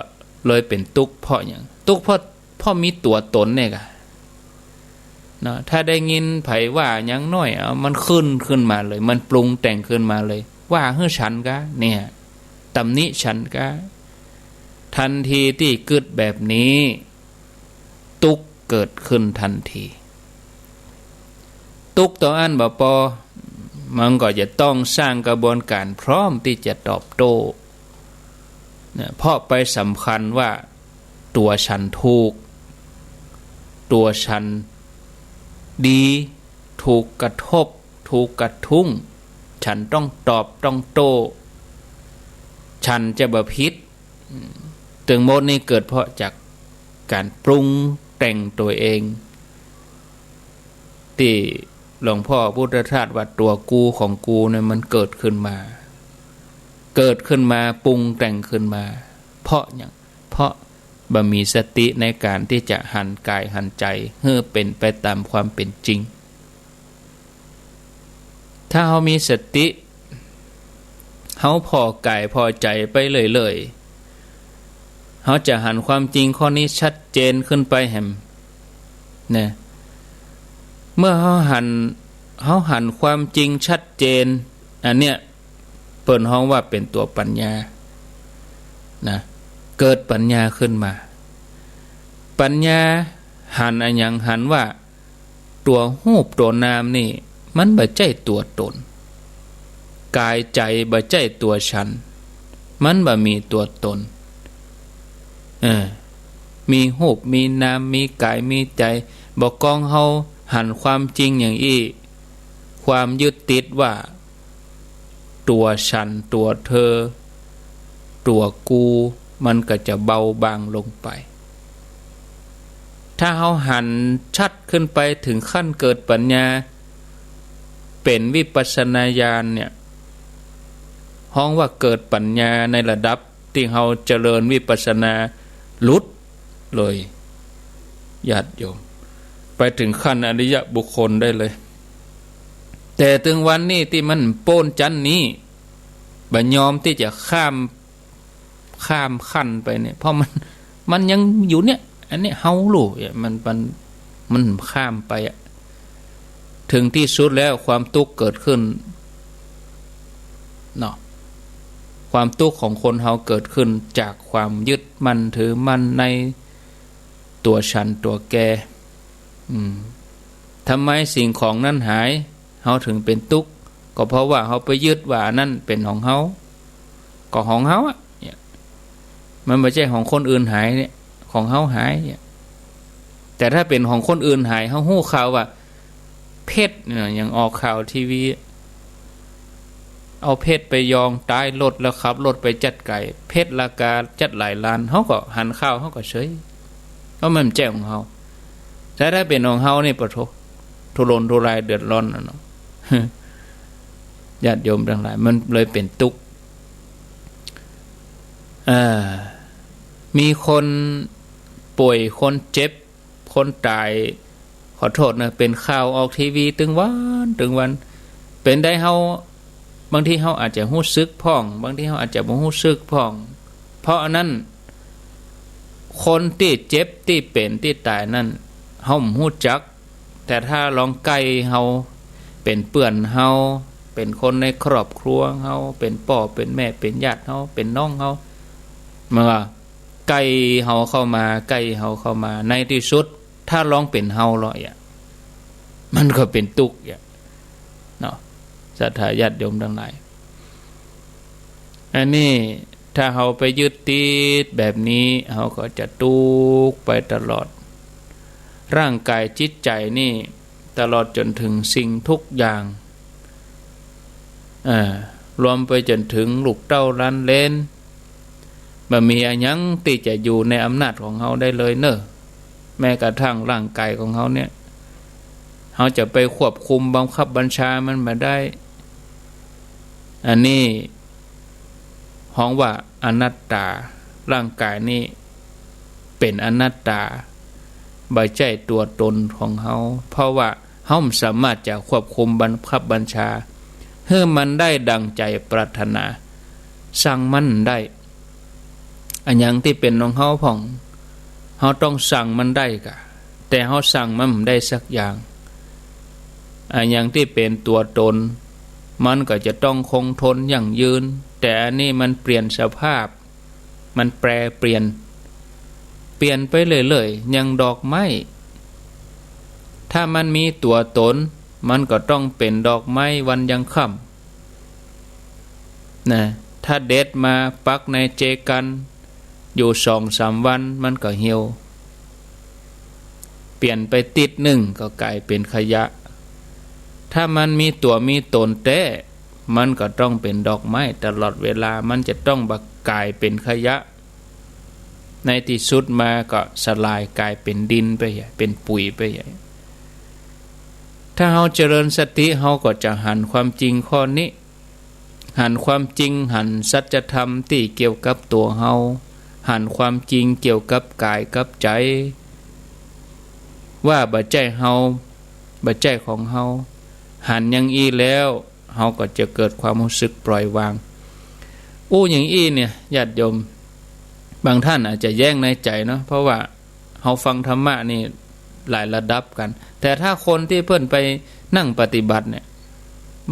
เลยเป๋นตุ๊กข์เพราะหยัง ตุ๊กข์เพราะ เพราะมีตั๋วตนเนี่ยก่ะ เนาะ ถ้าได้ยินใผว่าหยังน้อย เอา มันขึ้นขึ้นมาเลย มันปรุงแต่งขึ้นมาเลย ว่าหื้อฉันก๊ะ เนี่ย ตำหนิฉันก๊ะ ทันทีตี้กึ๊ดแบบนี้ ตุ๊กข์เกิดขึ้นทันที ตุ๊กข์ตั๋วอั้นบ่ปอ มันก็จะต้องสร้างกระบวนการพร้อมตี้จะตอบโต้ นะ เพราะไปสำคัญว่าตั๋วฉันถูก ตั๋วฉันดี ถูกกระทบ ถูกกระทุ้ง ฉันต้องตอบต้องโต้ ฉันจะบ่ผิด ตึงหมดนี่เกิดเพราะจากก๋านปรุงแต่งตั๋วเอง ตี้หลวงพ่อพุทธทาสว่าตั๋วกูของกูเนี่ยมันเกิดขึ้นมา เกิดขึ้นมา ปรุงแต่งขึ้นมา เพราะหยัง เพราะบ่มีสติในก๋านตี้จะหันกายหันใจ๋หื้อเป๋นไปต๋ามความเป๋นจริง ถ้าเฮามีสติ เฮาผ่อกายผ่อใจ๋ไปเรื่อยๆ เฮาจะหันความจริงข้อนี้ชัดเจนขึ้นไปแหม นะ เมื่อเฮาหัน เฮาหันความจริงชัดเจน อันเนี้ย เปิ้นฮ้องว่าเป๋นตั๋วปัญญา นะ เกิดปัญญาขึ้นมา ปัญญาหันอะหยัง หันว่า ตั๋วฮูปตั๋วนามนี่ มันบ่ใจ้ตั๋วตน ก๋ายใจ๋บ่ใจ้ตั๋วฉัน มันบ่มีตั๋วตน เออ มีฮูป มีนาม มีก๋าย มีใจ๋ บ่กองเฮาหันความจริงอย่างอี้ ความยึดติดว่า ตั๋วฉัน ตั๋วเธอ ตั๋วกู มันก็จะเบาบางลงไป ถ้าเฮาหันชัดขึ้นไปเถิงขั้นเกิดปัญญา เป๋นวิปัสสนาญาณเนี่ย ฮ้องว่าเกิดปัญญาในระดับตี้เฮาเจริญวิปัสสนาหลุดเลย ญาติโยม ไปเถิงขั้นอริยบุคคลได้เลย แต่เถิงวันนี้ตี้มันป๊นจั๊นนี้ บ่ยอมตี้จะข้าม ข้ามขั้นไปเนี่ย เพราะมัน มันยังอยู่เนี่ย อันนี้เฮาฮู้เนี่ย มัน มัน มันข้ามไปอะ เถิงตี้สุดแล้วความตุ๊กข์เกิดขึ้น เนาะ ความตุ๊กข์ของคนเฮาเกิดขึ้นจากความยึดมั่นถือมั่นในตั๋วฉันตั๋วแก อืม ทำไมสิ่งของนั้นหาย เฮาเถิงเป๋นตุ๊กข์ ก็เพราะว่าเฮาไปยึดว่าอันนั้นเป๋นของเฮา ก็ของเฮาอะ เนี่ย มันบ่ใจ้ของคนอื่นหายเนี่ย ของเฮาหายเนี่ย แต่ถ้าเป๋นของคนอื่นหาย เฮาฮู้ข่าวว่าเพชรเนี่ย อย่างออกข่าวทีวี เอาเพชรไปยองต๊ายรถแล้วขับรถไปจั๊ดก๋าย เพชรราคาจั๊ดหลายล้าน เฮาก็หันข่าว เฮาก็เฉย เพราะมันบ่ใจ้ของเฮา แต่ถ้าเป๋นของเฮานี่ ปะโถ ทุรนทุรายเดือดร้อนน่ะเนาะ ญาติโยมตังหลาย มันเลยเป๋นตุ๊กข์ อ่า มีคนป่วย คนเจ็บ คนต๋าย ขอโต้ษนะ เป๋นข่าวออกทีวีตึงวันตึงวัน เป๋นใดเฮา บางทีเฮาอาจจะฮู้สึกพ่อง บางทีเฮาอาจจะบ่ฮู้สึกพ่อง เพราะอันนั้น คนตี้เจ็บ ตี้เป๋น ตี้ต๋ายนั้น เฮาบ่ฮู้จัก แต่ถ้าลองใก้เฮา เป๋นเปื้อนเฮา เป๋นคนในครอบครัวเฮา เป๋นป้อ เป๋นแม่ เป๋นญาติเฮา เป๋นน้องเฮา มันว่าใก้เฮาเข้ามา ใก้เฮาเข้ามา ในตี้สุด ถ้าลองเป๋นเฮาแล้วอะ มันก็เป๋นตุ๊กข์อะ เนาะ ศรัทธาญาติโยมตังหลาย อันนี้ถ้าเฮาไปยึดติดแบบนี้ เฮาก็จะตุ๊กข์ไปตลอด ร่างก๋ายจิตใจ๋นี่ ตลอดจ๋นเถิงสิ่งทุกอย่าง อ่า รวมไปจ๋นเถิงลูกเต้าหลานเหลน บ่มีอะหยังตี้จะอยู่ในอำนาจของเฮาได้เลยเน่อ แม้กระทั่งร่างก๋ายของเฮาเนี่ย เฮาจะไปควบคุมบังคับบัญชามันบ่ได้ อันนี้ฮ้องว่าอนัตตา ร่างก๋ายนี้เป๋นอนัตตา บ่ใจ้ตั๋วตนของเฮา เพราะว่าเฮาบ่สามารถจะควบคุมบังคับบัญชา หื้อมันได้ดั่งใจ๋ปรารถนา สั่งมันได้ อะหยังตี้เป๋นของเฮาพ่อง เฮาต้องสั่งมันได้ก่า แต่เฮาสั่งมันบ่ได้สักอย่าง อะหยังตี้เป๋นตั๋วตน มันก็จะต้องคงทนยั่งยืน แต่อันนี้มันเปลี่ยนสภาพ มันแปรเปลี่ยน เปลี่ยนไปเรื่อยๆ อย่างดอกไม้ ถ้ามันมีตั๋วตน มันก็ต้องเป๋นดอกไม้วันยังค่ำ นะ ถ้าเด็ดมาปักในเจกัณฑ์ อยู่สองสามวันมันก็เหี่ยว เปลี่ยนไปติ๊ดนึ่งก็ก๋ายเป๋นขยะ ถ้ามันมีตั๋วมีตนแต๊ มันก็ต้องเป๋นดอกไม้ตลอดเวลา มันจะต้องบ่ก๋ายเป๋นขยะ ในตี้สุดมาก็สลายก๋ายเป๋นดินไปใหญ่ เป๋นปุ๋ยไปใหญ่ ถ้าเฮาเจริญสติ เฮาก็จะหันความจริงข้อนี้ หันความจริง หันสัจธรรมตี้เกี่ยวกับตั๋วเฮา หันความจริงเกี่ยวกับก๋ายกับใจ๋ ว่าบ่ใจ้เฮา บ่ใจ้ของเฮา หันอย่างอี้แล้ว เฮาก็จะเกิดความฮู้สึกปล่อยวาง อู้อย่างอี้เนี่ย ญาติโยม บางท่านอาจจะแย้งในใจ๋เนาะ เพราะว่า เฮาฟังธรรมะนี่หลายระดับกั๋น แต่ถ้าคนตี้เปิ้นไปนั่งปฏิบัติเนี่ย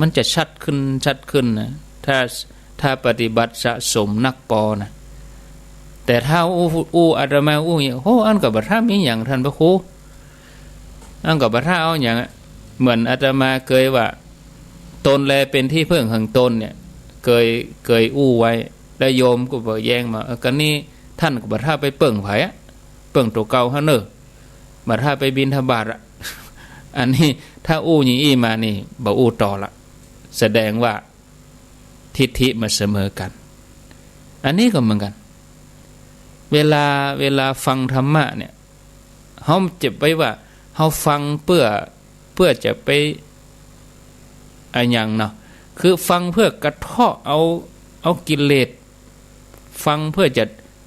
มันจะชัดขึ้น ชัดขึ้นนะ ถ้า ถ้าปฏิบัติสะสมนักปอนะ แต่ถ้าอู้ อู้อาตมาอู้เนี่ย โอ้ อันก็บ่ถ้ามีหยัง ต้านพระครู อันก็บ่ถ้าเอาหยังอะ เหมือนอาตมาเกยว่า ตนแลเป๋นตี้เพิ่งแห่งตนเนี่ย เกย เกยอู้ไว้ แล้วโยมก็บ่แย้งมา เออ ก็นี่ต้านก็บ่ถ้าไปเปิ้งใผอะ เปิ้งตั๋วเก่าหั้นเน่อ บ่ถ้าไปบิณฑบาตอะ อันนี้ถ้าอู้อย่างอี้มานี่ บ่อู้ต่อละ แสดงว่าทิฏฐิมาเสมอกั๋น อันนี้ก็เหมือนกั๋น เวลา เวลาฟังธรรมะเนี่ย เฮาจะไปว่า เฮาฟังเปื้อ เปื้อจะไป อะหยังเนาะ คือฟังเปื้อกระเทาะเอา เอากิเลส ฟังเปื้อจะ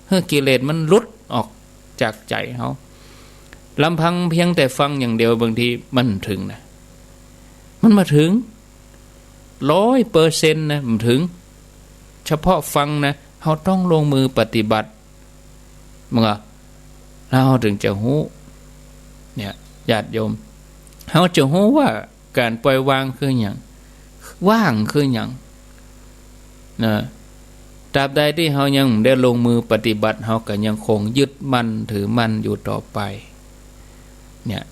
หื้อกิเลสมันหลุดออกจากใจ๋เฮา ลำพังเพียงแต่ฟังอย่างเดียวบางทีมันบ่เถิงนะ มันบ่เถิง ร้อยเปอร์เซ็นต์นะ บ่เถิง เฉพาะฟังนะ เฮาต้องลงมือปฏิบัติ มันก็ เฮาเถิงจะฮู้ เนี่ย ญาติโยม เฮาจะฮู้ว่าก๋านปล่อยวางคือหยัง ว่างคือหยัง นะ ตราบใดตี้เฮายังบ่ได้ลงมือปฏิบัติ เฮาก็ยังคงยึดมั่นถือมั่นอยู่ต่อไป เนี่ย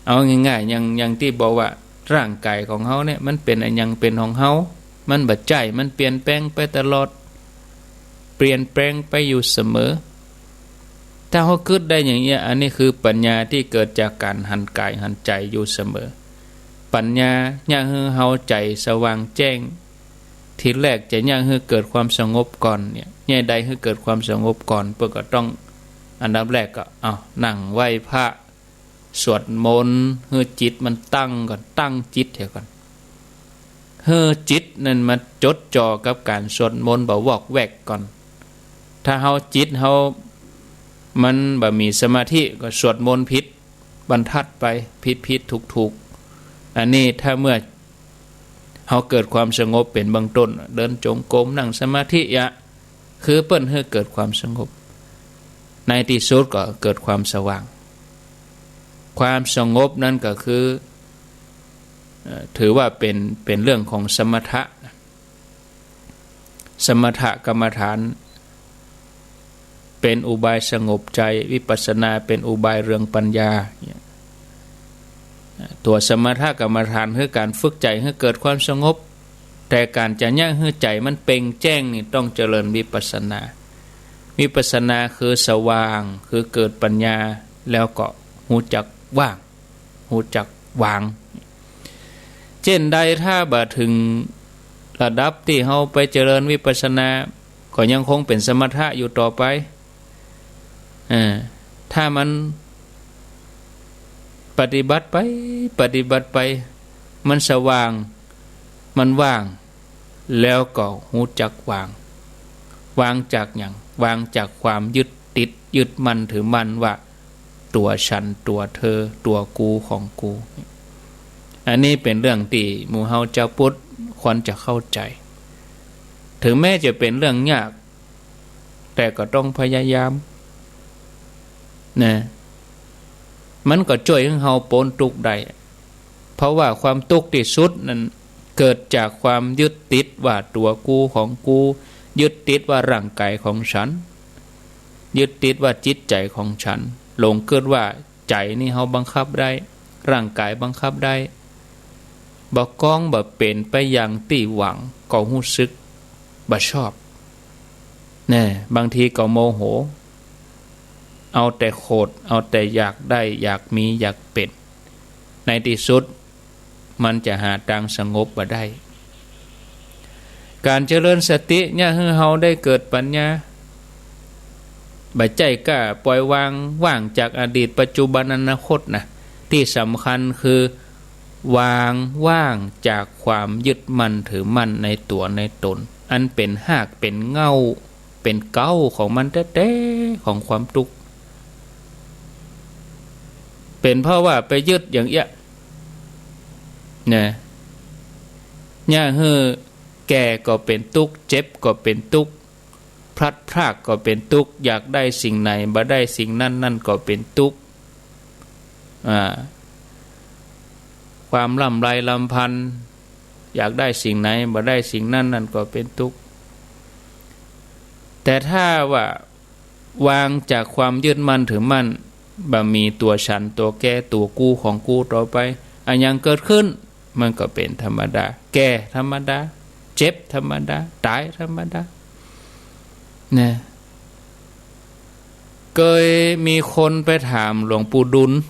เอาง่ายๆ อย่าง อย่างตี้บอกว่าร่างก๋ายของเฮาเนี่ย มันเป๋นอะหยังเป๋นของเฮา มันบ่ใจ้ มันเปลี่ยนแปลงไปตลอด เปลี่ยนแปลงไปอยู่เสมอ ถ้าเฮากึ๊ดได้อย่างเงี้ย อันนี้คือปัญญาตี้เกิดจากก๋านหันก๋ายหันใจ๋อยู่เสมอ ปัญญาเยียะหื้อเฮาใจ๋สว่างแจ้ง ทีแรกจะเยียะหื้อเกิดความสงบก่อนเนี่ย เยียะใดหื้อเกิดความสงบก่อน เปิ้นก็ต้อง อันดับแรกก็ เอา นั่งไหว้พระ สวดมนต์หื้อจิตมันตั้งก่อน ตั้งจิตเหียก่อน หื้อจิตนั้นมาจดจ่อกับก๋านสวดมนต์ บ่วอกแวกก่อน ถ้าเฮาจิตเฮามันบ่มีสมาธิ ก็สวดมนต์ผิดบรรทัดไป ผิดๆ ถูกๆ อันนี้ถ้าเมื่อเฮาเกิดความสงบเป๋นเบื้องต้น เดินจงกรม นั่งสมาธิเยียะ คือเปิ้นหื้อเกิดความสงบ ในตี้สุดก็เกิดความสว่าง ความสงบนั้นก็คือ เอ่อ ถือว่าเป๋น เป๋นเรื่องของสมถะ สมถกรรมฐาน เป๋นอุบายสงบใจ๋ วิปัสสนาเป๋นอุบายเรืองปัญญา ตั๋วสมถกรรมฐานคือก๋านฝึกใจ๋หื้อเกิดความสงบ แต่ก๋านจะเยียะหื้อใจ๋มันเป่งแจ้งนี่ต้องเจริญวิปัสสนา วิปัสสนาคือสว่าง คือเกิดปัญญา แล้วก็ฮู้จักว่าง ฮู้จักวาง เจ้นใดถ้าบ่เถิงระดับตี้เฮาไปเจริญวิปัสสนา ก็ยังคงเป๋นสมถะอยู่ต่อไป เออ ถ้ามันปฏิบัติไป ปฏิบัติไป มันสว่าง มันว่าง แล้วก็ฮู้จักวาง วางจากหยัง วางจากความยึดติด ยึดมั่นถือมั่นว่า ตั๋วฉัน ตั๋วเธอ ตั๋วกูของกู อันนี้เป๋นเรื่องตี้หมู่เฮาจาวพุทธควรจะเข้าใจ๋ ถึงแม้จะเป๋นเรื่องยาก แต่ก็ต้องพยายาม นะ มันก็จ้วยหื้อเฮาป๊นตุ๊กข์ได้ เพราะว่าความตุ๊กข์ตี้สุดนั้น เกิดจากความยึดติดว่าตั๋วกูของกู ยึดติดว่าร่างก๋ายของฉัน ยึดติดว่าจิตใจ๋ของฉัน หลงกึ๊ดว่าใจ๋นี่เฮาบังคับได้ ร่างก๋ายบังคับได้ บ่ก้องบ่เป๋นไปอย่างตี้หวัง ก็ฮู้สึกบ่ชอบ แน่ บางทีก็โมโห เอาแต่โขด เอาแต่อยากได้ อยากมี อยากเป๋น ในตี้สุด มันจะหาตางสงบบ่ได้ ก๋านเจริญสติเยียะหื้อเฮาได้เกิดปัญญา บ่ใจ้ก้าปล่อยวาง ว่างจากอดีต ปัจจุบัน อนาคตนะ ตี้สำคัญคือ วาง ว่างจากความยึดมั่นถือมั่นในตั๋วในตน อันเป๋นฮาก เป๋นเหง้า เป๋นเก๊าของมันแต๊ๆ ของความตุ๊กข์ เป๋นเพราะว่าไปยึดอย่างเอี้ย นะ เยียะหื้อแก่ก็เป๋นตุ๊กข์ เจ็บก็เป๋นตุ๊กข์ พลัดพรากก็เป๋นตุ๊กข์ อยากได้สิ่งไหนบ่ได้สิ่งนั้น นั่นก็เป๋นตุ๊กข์ อ่า ความร่ำไรรำพัน อยากได้สิ่งไหนบ่ได้สิ่งนั้น นั่นก็เป๋นตุ๊กข์ แต่ถ้าว่าวางจากความยึดมั่นถือมั่น บ่มีตั๋วฉัน ตั๋วแก ตั๋วกูของกูต่อไป อะหยังเกิดขึ้น มันก็เป๋นธรรมดา แก่ธรรมดา เจ็บธรรมดา ต๋ายธรรมดา นะ เกยมีคนไปถามหลวงปู่ดูลย์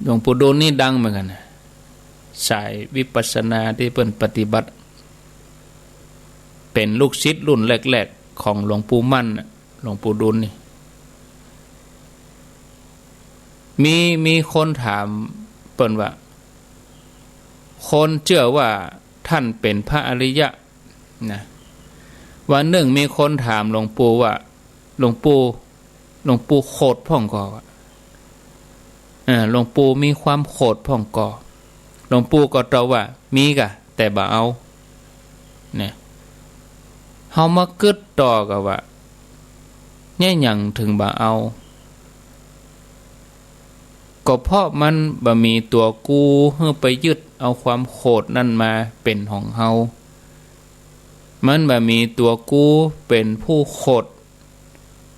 หลวงปู่ดูลย์นี่ดังเหมือนกั๋นนะ สายวิปัสสนาตี้เปิ้นปฏิบัติ เป๋นลูกศิษย์รุ่นแรกๆ ของหลวงปู่มั่นน่ะ หลวงปู่ดูลย์นี่ มี มีคนถามเปิ้นว่า คนเจื้อว่าต้านเป๋นพระอริยะ นะ วันนึ่งมีคนถามหลวงปู่ว่า หลวงปู่ หลวงปู่โขดพ่องก่อ เออ หลวงปู่มีความโขดพ่องก่อ หลวงปู่ก็ตอบว่า มีก่ะ แต่บ่เอา เนี่ย เฮามากึ๊ดต่อก่อว่า เยียะหยังเถิงบ่เอา ก็เพราะมันบ่มีตั๋วกูหื้อไปยึดเอาความโขดนั้นมาเป๋นของเฮา มันบ่มีตั๋วกูเป๋นผู้โขด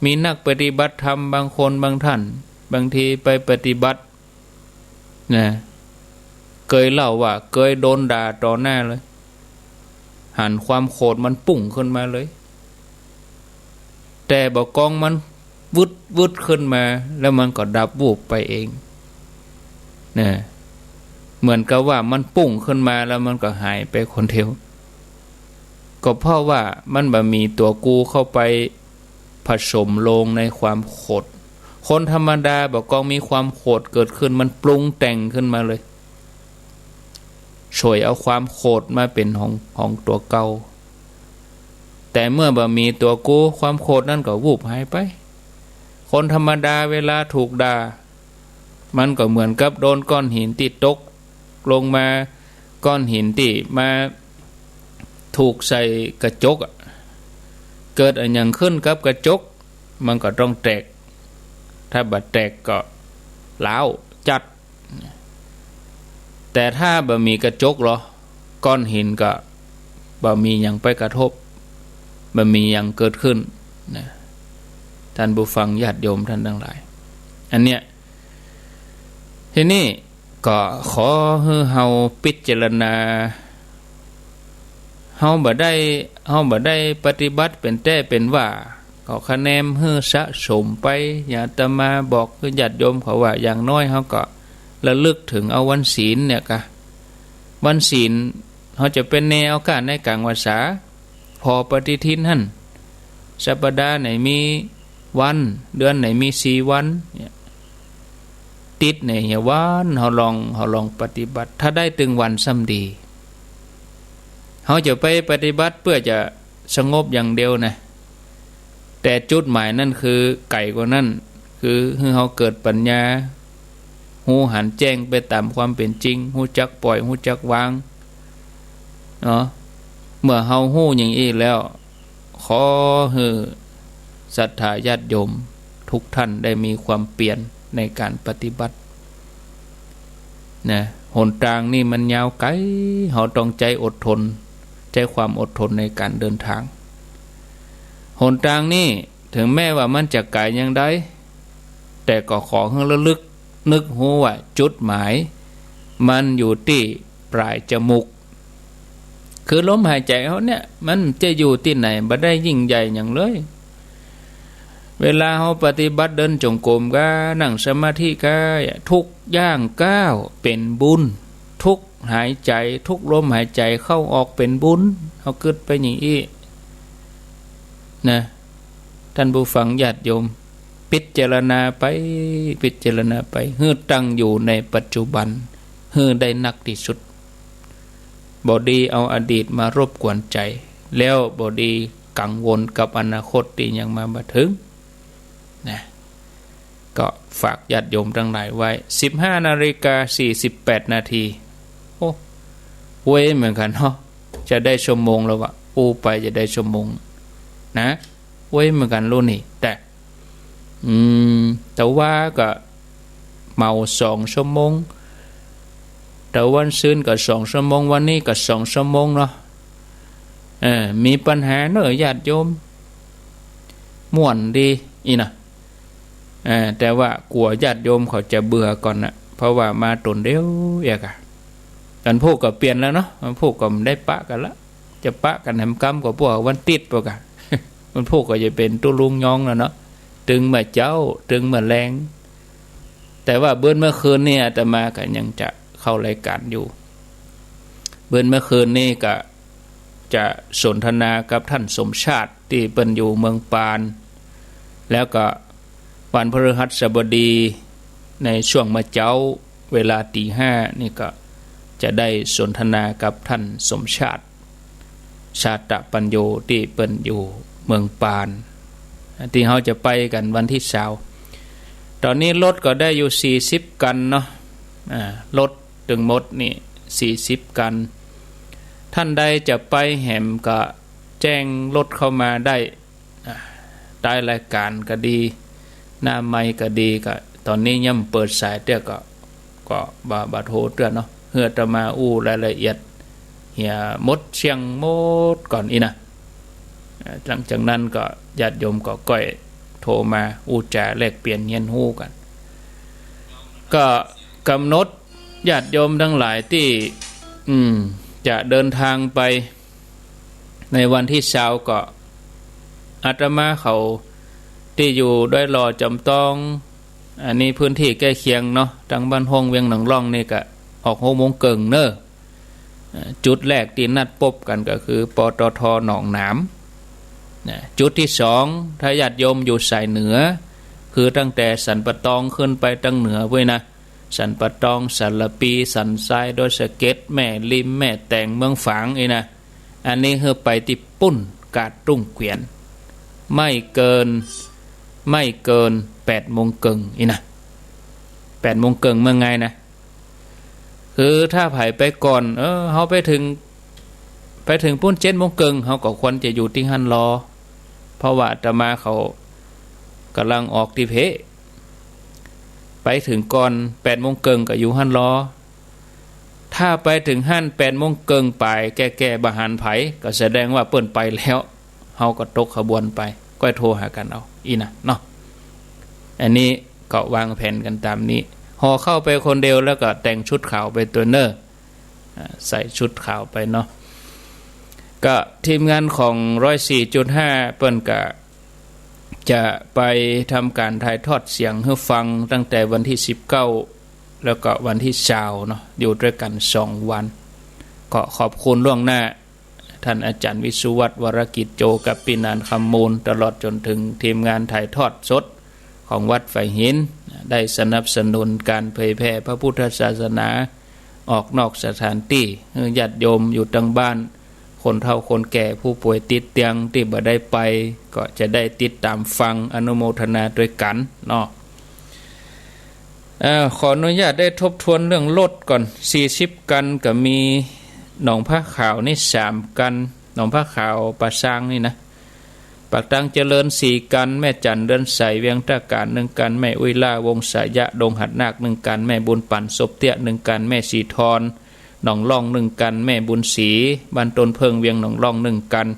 มีนักปฏิบัติธรรมบางคนบางต้าน บางทีไปปฏิบัติ นะ เกยเล่าว่าเกยโดนด่าต่อหน้าเลย หันความโขดมันปุ้งขึ้นมาเลย แต่บ่าก๊องมันวืดวืดขึ้นมา แล้วมันก็ดับวูบไปเอง นะ เหมือนกับว่ามันปุ้งขึ้นมาแล้วมันก็หายไปคนเดียว ก็เพราะว่ามันบ่มีตั๋วกูเข้าไปผสมลงในความโขด คนธรรมดาบ่กองมีความโขดเกิดขึ้น มันปรุงแต่งขึ้นมาเลย ฉวยเอาความโขดมาเป๋นของ ของตั๋วเก่า แต่เมื่อบ่มีตั๋วกู ความโขดนั้นก็วูบหายไป คนธรรมดาเวลาถูกด่า มันก็เหมือนกับโดนก้อนหินตี้ตกลงมา ก้อนหินตี้มาถูกใส่กระจกอะ เกิดอะหยังขึ้นกับกระจก มันก็ต้องแตก ถ้าบ่แตกก็ร้าวจัด แต่ถ้าบ่มีกระจกลอ ก้อนหินก็บ่มีหยังไปกระทบ บ่มีหยังเกิดขึ้นนะ ท่านผู้ฟังญาติโยมท่านตังหลาย อันเนี้ย ทีนี้ก็ขอหื้อเฮาพิจารณา เฮาบ่ได้ เฮาบ่ได้ปฏิบัติเป๋นแต๊เป๋นว่า ก็คะแนนหื้อสะสมไป อย่างอาตมาบอกคือญาติโยมเขาว่า อย่างน้อยเฮาก็ระลึกเถิงเอาวันศีลเนี่ยกะ วันศีลเฮาจะเป๋นแน่เอาก้าในก๋างวรรษา ผ่อปฏิทินหั้น สัปดาห์ไหนมีวัน เดือนไหนมีสี่วันเนี่ย ติดในหัววัน เฮาลอง เฮาลองปฏิบัติ ถ้าได้ตึงวันซ้ำดี เฮาจะไปปฏิบัติเพื่อจะสงบอย่างเดียวนะ แต่จุดหมายนั้นคือไก๋กว่านั้น คือหื้อเฮาเกิดปัญญา ฮู้หันแจ้งไปต๋ามความเป๋นจริง ฮู้จักปล่อย ฮู้จักวาง เนาะ เมื่อเฮาฮู้อย่างอี้แล้ว ขอหื้อศรัทธาญาติโยมทุกท่านได้มีความเปียรในก๋านปฏิบัตินะ หนตางนี่มันยาวไก๋ เฮาต้องใจ๊อดทน ใจ๊ความอดทนในก๋านเดินตาง หนตางนี่เถิงแม้ว่ามันจะไก๋อย่างใด แต่ก็ขอหื้อระลึกนึกฮู้ว่าจุดหมายมันอยู่ตี้ป๋ายจมูก คือลมหายใจ๋เฮาเนี่ย มันจะอยู่ตี้ไหน บ่ได้ยิ่งใหญ่หยังเลย เวลาเฮาปฏิบัติเดินจงกรมกา นั่งสมาธิกา ทุกย่างก้าวเป๋นบุญ ทุกหายใจ๋ ทุกลมหายใจ๋เข้าออกเป๋นบุญ เฮากึ๊ดไปอย่างอี้นะ ท่านผู้ฟังญาติโยม พิจารณาไป พิจารณาไป หื้อตั้งอยู่ในปัจจุบัน หื้อได้นักตี้สุด บ่ดีเอาอดีตมารบกวนใจ๋ แล้วบ่ดีกังวลกับอนาคตตี้ยังมาบ่เถิงนะ ก็ฝากญาติโยมตังหลายไว้ สิบห้านาฬิกาสี่สิบแปดนาที โอ้ ไวเหมือนกั๋นเนาะ จะได้ชั่วโมงแล้ววะ อู้ไปจะได้ชั่วโมงนะ ไวเหมือนกั๋นลูกนี่ แต่ อืม แต่ว่าก็เมาสองชั่วโมง แต่วันซืนก็สองชั่วโมง วันนี้ก็สองชั่วโมงเนาะ เออ มีปัญหาเน่อญาติโยม ม่วนดีอี้นะ เออ แต่ว่ากั๋วญาติโยมเขาจะเบื่อก่อนนะ เพราะว่ามาต๋นเดียวเอียกอะ วันพูกก็เปลี่ยนแล้วเนาะ วันพูกก็บ่ได้ปะกั๋นละ จะปะกั๋นแหมกำก็พวกวันติ๊ดปะกะ วันพูกก็จะเป๋นตุ๊ลุงย้องแล้วเนาะ ตึงเมื่อเจ๊า ตึงเมื่อแลง แต่ว่าเบื้อนเมื่อคืนนี่อาตมาก็ยังจะเข้ารายการอยู่ เบื้อนเมื่อคืนนี่ก็จะสนทนากับท่านสมชาติตี้เปิ้นอยู่เมืองปาน แล้วก็วันพฤหัสบดีในช่วงเมื่อเจ๊าเวลาตีห้านี่ก็จะได้สนทนากับท่านสมชาติ ชาตะปัญโญตี้เปิ้นอยู่เมืองปาน ตี้เฮาจะไปกั๋นวันตี้ซาว ต๋อนนี้รถก็ได้อยู่สี่สิบคันเนาะ อ่า รถตึงหมดนี่สี่สิบคัน ท่านใดจะไปแหมก็แจ้งรถเข้ามาได้ อ่า ใต้รายการก็ดี หน้าไมค์ก็ดี ก็ต๋อนนี้ยังบ่เปิดสายเตื้อ ก็ ก็บ่า บ่าโทรเตื้อเนาะ หื้ออาตมาอู้รายละเอียดเหียหมดเสี้ยงหมดก่อนอี้นะ อ่า หลังจากนั้นก็ญาติโยมก็ก้อยโทรมาอู้จ๋าแลกเปลี่ยนเฮียนฮู้กั๋น ก็กำหนดญาติโยมตังหลายตี้ อืม จะเดินตางไปในวันตี้ซาว ก็อาตมาเขาตี้อยู่ดอยหล่อ จอมตอง อันนี้พื้นตี้ใก้เคียงเนาะ ตังบ้านฮ่องเวียงหนองล่องนี่ก็ออกหกโมงเกิ่งเน่อ อ่า จุดแรกตี้นัดปบกั๋นก็คือ ปตท หนองหนาม นะ จุดตี้สอง ถ้าญาติโยมอยู่สายเหนือ คือตั้งแต่สันป่าตองขึ้นไปตางเหนือปุ้นนะ สันป่าตอง สารภี สันทราย ดอยสะเก็ด แม่ริม แม่แตง เมืองฝางอี้นะ อันนี้หื้อไปตี้ปุ้นกาดตุ้งเกวียน ไม่เกิน ไม่เกินแปดโมงเกิ่งอี้นะ แปดโมงเกิ่งเมืองไงนะ คือถ้าใผไปก่อน เออ เฮาไปเถิง ไปเถิงปุ้นเจ็ดโมงเกิ่ง เฮาก็ควรจะอยู่ตี้หั้นรอ เพราะว่าอาตมาเขาก่ำลังออกตี้เพ ไปเถิงก่อนแปดโมงเกิ่งก็อยู่หั้นรอ ถ้าไปเถิงหั้นแปดโมงเกิ่งป๋ายแก่ๆ บ่หันใผ ก็แสดงว่าเปิ้นไปแล้ว เฮาก็ตกขบวนไป ก้อยโทรหากั๋นเอา อี้นะเนาะ อันนี้ก็วางแผนกั๋นต๋ามนี้ ห่อข้าวไปคนเดียวแล้วก็แต่งชุดขาวไปตวยเน่อ อ่า ใส่ชุดขาวไปเนาะ ก็ทีมงานของร้อยสี่จุดห้าเปิ้นก็จะไปทำก๋านถ่ายทอดเสียงหื้อฟังตั้งแต่วันตี้สิบเก้า แล้วก็วันตี้ซาวเนาะ อยู่ตวยกั๋นสองวัน ก็ขอบคุณล่วงหน้า ท่านอาจ๋ารย์วิศวัฒน์ วรกิจโจ กับปี้หนาน คำมูล ตลอดจ๋นเถิงทีมงานถ่ายทอดสดของวัดฝายหิน ได้สนับสนุนก๋านเผยแผ่พระพุทธศาสนา ออกนอกสถานตี้ หื้อญาติโยมอยู่ตางบ้าน คนเฒ่าคนแก่ ผู้ป่วยติดเตียงตี้บ่ได้ไป ก็จะได้ติดต๋ามฟัง อนุโมทนาตวยกั๋นเนาะ เอ่อ ขออนุญาตได้ทบทวนเรื่องรถก่อน สี่สิบกั๋น ก็มีหนองผ้าขาวนี่สามกั๋น หนองผ้าขาวป่าซางนี่นะ ปากตางเจริญสี่กั๋น แม่จั๋น เรือนใส เวียงต้าก๋าน หนึ่งกั๋น แม่อุ้ยล่า วงสายะ ดงหาดนาค หนึ่งกั๋น แม่บุญปั๋น ศพเตี้ย หนึ่งกั๋น แม่สีทอน หนองล่อง หนึ่งกั๋น แม่บุญศรี บ้านต้นเผิ้ง เวียงหนองล่อง หนึ่งกั๋น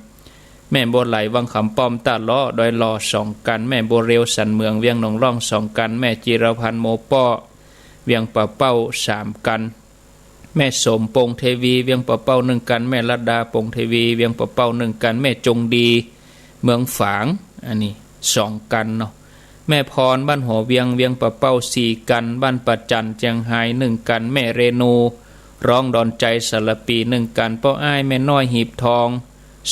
แม่บัวไหล วังขามป้อม ต้าเลาะ ดอยหล่อ สองกั๋น แม่บัวเร็ว สันเหมือง เวียงหนองล่อง สองกั๋น แม่จิรพันธ์ โมป้อ เวียงป่าเป้า สามกั๋น แม่สม ปงเทวี เวียงป่าเป้า หนึ่งกั๋น แม่รัตดา ปงเทวี เวียงป่าเป้า หนึ่งกั๋น แม่จงดี เมืองฝาง อันนี้สองกั๋นเนาะ แม่พร บ้านหัวเวียง เวียงป่าเป้า สี่กั๋น บ้านป่าจั่น เจียงฮาย หนึ่งกั๋น แม่เรนู ร้องดอนใจ สารภี หนึ่งกั๋น ป้ออ้าย แม่น้อย หีบทอง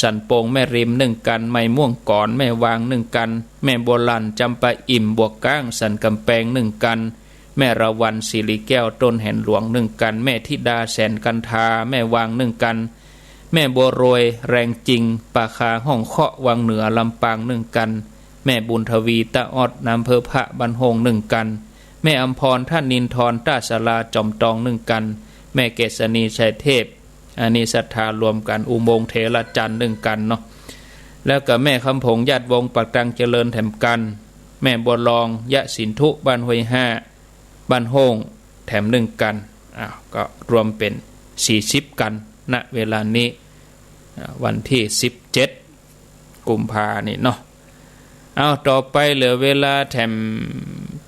สันโป่ง แม่ริม หนึ่งกั๋น ไม้ม่วงก๋อน แม่วาง หนึ่งกั๋น แม่บัวหลั่น จำปาอิ่ม บวกก๊าง สันก๋ำแปง หนึ่งกั๋น แม่ละวัน สิริแก้ว ต้นแหนหลวง หนึ่งกั๋น แม่ธิดา แสนกันทา แม่วาง หนึ่งกั๋น แม่บัวรวย แรงจริง ป่าคา ห้องเคาะ วังเหนือ ลำปาง หนึ่งกั๋น แม่บุญทวี ต้าออด น้ำเพิพระ บ้านโฮ่ง หนึ่งกั๋น แม่อำพร ท่านินทร ต้าศาลา จอมตอง หนึ่งกั๋น แม่เกษณี ชัยเทพ อันนี้ศรัทธารวมกั๋น อุโมงค์เถรจันทร์ หนึ่งกั๋นเนาะ แล้วก็แม่คำผง ญาติวงศ์ ปากตางเจริญ แถมกั๋น แม่บัวลอง ยะสินธุ บ้านห้วยห้า บ้านโฮ่ง แถมหนึ่งกั๋น อ้าว ก็รวมเป๋นสี่สิบกั๋น ณ เวลานี้ อ่า วันตี้สิบเจ็ด กุมภานี่เนาะ อ้าว ต่อไปเหลือเวลาแถม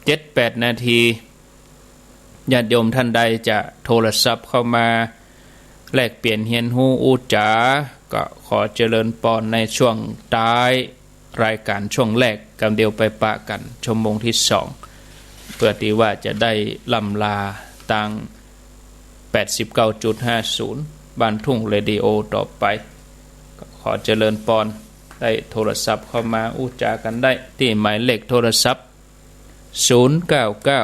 เจ็ดแปดนาที ญาติโยมท่านใดจะโทรศัพท์เข้ามาแลกเปลี่ยนเฮียนฮู้อู้จ๋า ก็ขอเจริญปอนในช่วงท้ายรายก๋านช่วงแรก กำเดียวไปปะกั๋นชั่วโมงตี้สอง เปื้อตี้ว่าจะได้ล่ำลาตาง แปดสิบเก้าจุดห้าศูนย์ บ้านทุ่งเรดิโอต่อไป ก็ขอเจริญปอน ได้โทรศัพท์เข้ามาอู้จ๋ากั๋นได้ ตี้หมายเลขโทรศัพท์ ศูนย์เก้าเก้า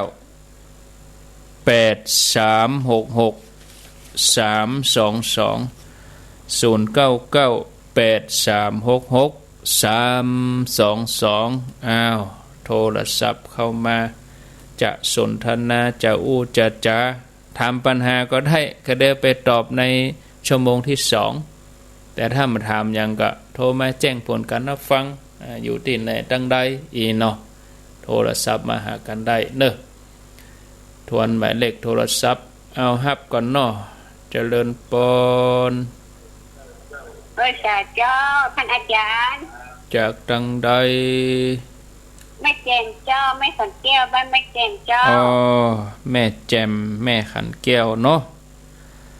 แปดสามหกหก สามสองสอง ศูนย์เก้าเก้า แปดสามหกหก สามสองสอง อ้าว โทรศัพท์เข้ามา จะสนทนา จะอู้จะจ๋า ถามปัญหาก็ได้ ก็เดี๋ยวไปตอบในชั่วโมงตี้สอง แต่ถ้ามาถามหยังก็โทรมาแจ้งผลก๋านฮับฟัง อ่า อยู่ตี้ไหนตังใด อี้เนาะ โทรศัพท์มาหากั๋นได้เนาะ ทวนหมายเลขโทรศัพท์ เอาฮับก่อนเนาะ เจริญปอน เออ สาเจ้า ต้านอาจ๋ารย์ จากตังใด แม่แจ่มเจ้า แม่ขันแก้ว บ้านแม่แจ่มเจ้า อ๋อ แม่แจ่ม แม่ขันแก้วเนาะ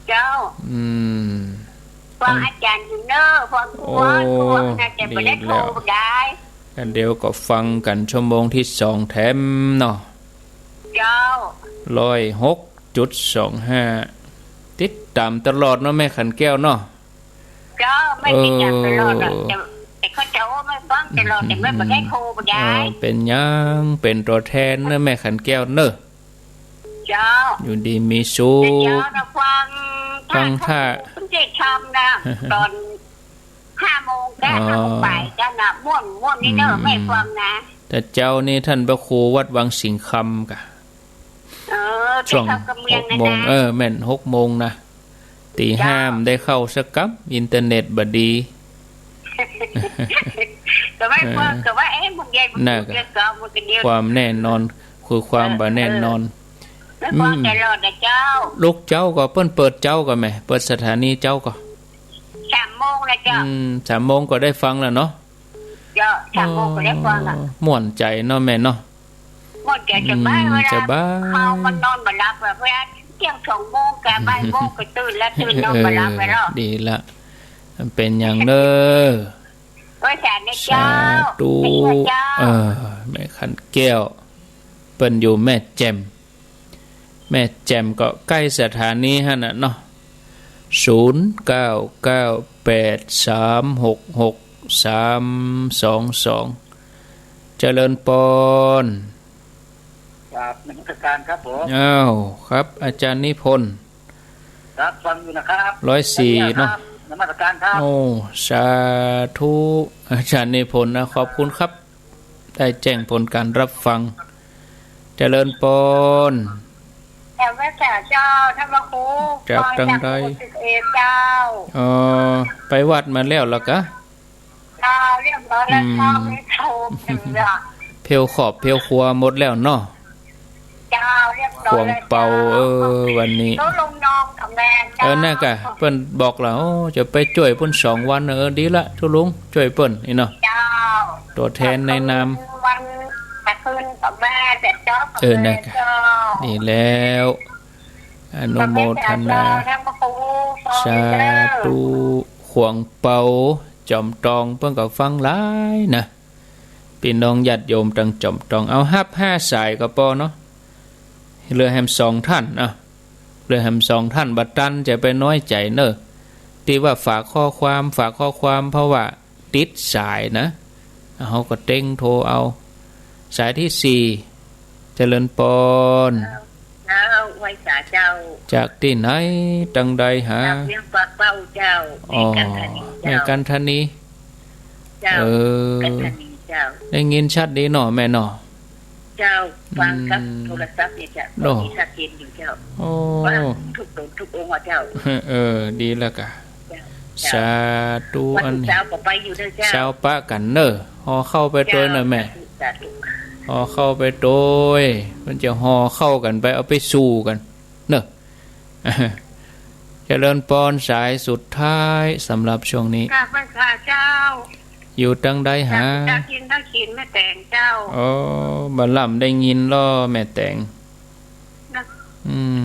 เจ้า อืม ฟังอาจ๋ารย์อยู่เน่อ ฟังทุกวัน โอ้ ทุกวันนะ แต่บ่ได้โทรได้ ดีแล้ว อันเดียวก็ฟังกั๋นชั่วโมงตี้สองแถมเนาะ เจ้า ร้อยหกจุดสองห้า ติดต๋ามตลอดเนาะ แม่ขันแก้วเนาะ เจ้า แม่ติดต๋ามตลอดอะ เออ แต่ แต่ ก็เจ้าไม่ฟังตลอด แต่แม่บ่ได้โทรบ่ได้ เออ เป๋นหยัง เป๋นตั๋วแทนเน่อ แม่ขันแก้วเน่อ เจ้า อยู่ดีมีสุข แต่เจ้าน่ะฟัง ฟังถ้า ถ้า เพิ่นได้ทำนะ ตอนห้าโมงแก่ อ๋อ ห้าโมงปลายเจ้าน่ะ ม่วน ม่วนนี่เน่อ อืม แม่ฟังนะ แต่เจ๊านี่ต้านพระครูวัดวังสิงห์คำก่ะ เออ ช่วง แต่เขากำเมือง หกโมงนะ เออ แม่น หกโมงนะ ตี๋ห้า เจ้า บ่ได้เข้าสักกำ อินเทอร์เน็ตบ่ดี ก็ไม่พอ เออ ก็ว่า เอ๊ะ มันใหญ่ มัน น่ะ เกินก็มันก็เดียว ความแน่นอน คือความ เออ บ่แน่นอน เออ ไม่พอ อืม ตลอดนะเจ้า ลูกเจ้าก็เปิ้นเปิดเจ๊าก็แม่ เปิดสถานีเจ๊าก็ สามโมงนะเจ้า อืม สามโมงก็ได้ฟังแล้วเนาะ เจ้า สามโมงก็ได้ฟังอะ อ๋อ ม่วนใจ๋เนาะแม่เนาะ ม่วนใจ๋ สบาย อืม เวลา สบาย เฮามันนอนบ่หลับอะ เวลาเที่ยงสองโมงก็บ่ายโมงก็ตื่นแล้ว ตื่นนอนบ่หลับแล้วเนาะ เออ ดีละ มันเป๋นหยังเน่อ โอ้ย สาธุเจ้า สาธุ สาธุเจ้า เออ แม่ขันแก้ว เปิ้นอยู่แม่แจ่ม แม่แจ่มก็ใก้สถานีหั้นน่ะเนาะ ศูนย์เก้าเก้าแปดสามหกหกสามสองสอง เจริญปอน กราบนมัสการครับผม อ้าว ครับ อาจ๋ารย์นิพนธ์ ครับ ฟังอยู่นะครับ ร้อยสี่ เนาะ นมัสการครับ โอ้ สาธุ อาจ๋ารย์นิพนธ์นะ ขอบคุณครับ ได้แจ้งผลการรับฟัง เจริญปอน แถวแม่สอดเจ้า ท่านพระครู จาก ฟัง ตางใด จากหมู่สิบเอ็ดเจ้า อ๋อ ไปวัดมาแล้วเหรอกะ เจ้า เรียบร้อยแล้วเจ้า อืม ไม่โทรเถื่อ เพลวขอบเพลวครัวหมดแล้วเนาะ เจ้า เรียบร้อยแล้ว ขวงเปา เจ้า เออ วันนี้ ตุ๊ลุงนองกับแม่เจ้า เออ นั่นกะ เปิ้นบอกแล้ว โอ้ จะไปจ้วยเปิ้นสองวัน เออ ดีละ ตุ๊ลุง จ้วยเปิ้นนี่เนาะ เจ้า ตั๋วแทนในนาม วันตะคืนกับแม่เจ้า เออ นั่นกะ เจ้า ดีแล้ว อนุโมทนา สาธุ ขวงเปา จ๋อมตอง เปิ้นก็ฟังหลายนะ ปี้น้องญาติโยมตางจ๋อมตอง เอาฮับห้าสายก็ปอเนาะ เหลือแหมสองต้าน อ่ะ เหลือแหมสองต้าน บ่ตันจะไปน้อยใจ๋เน่อ ตี้ว่าฝากข้อความ ฝากข้อความ เพราะว่าติดสายนะ เฮาก็เต๊งโทรเอา สายตี้สี่ เจริญปอน เจ้า ไหว้สาเจ้า จากตี้ไหน ตางใดหา จากเวียงปากเป้าเจ้า อ๋อ แม่กันธนีเจ้า แม่กันธนี เจ้า เออ กันธนีเจ้า ได้ยินชัดดีเนาะแม่เนาะ เจ้า ฟังกับ อืม โทรศัพท์เนี่ยเจ้า เนาะ มีชัดเจนอยู่เจ้า โอ้ ฟังทุกต๋นทุกองค์อ่ะเจ้า เออ ดีแล้วกะ เจ้า สาธุ วัน อันนี้ เช้าก็ไปอยู่เด้อเจ้า เช้าปะกั๋นเน่อ ห่อข้าวไปตวยเน่อแม่ สาธุ สาธุ ห่อข้าวไปตวย มันจะห่อข้าวกั๋นไป เอาไปสู่กั๋นเน่อ เจริญปอน สายสุดท้ายสำหรับช่วงนี้ กราบไหว้พระเจ้า อยู่ตางใดหา จากกินตาขินแม่แตงเจ้า อ๋อ บ่ล่ำได้ยินลอแม่แตง นะ อืม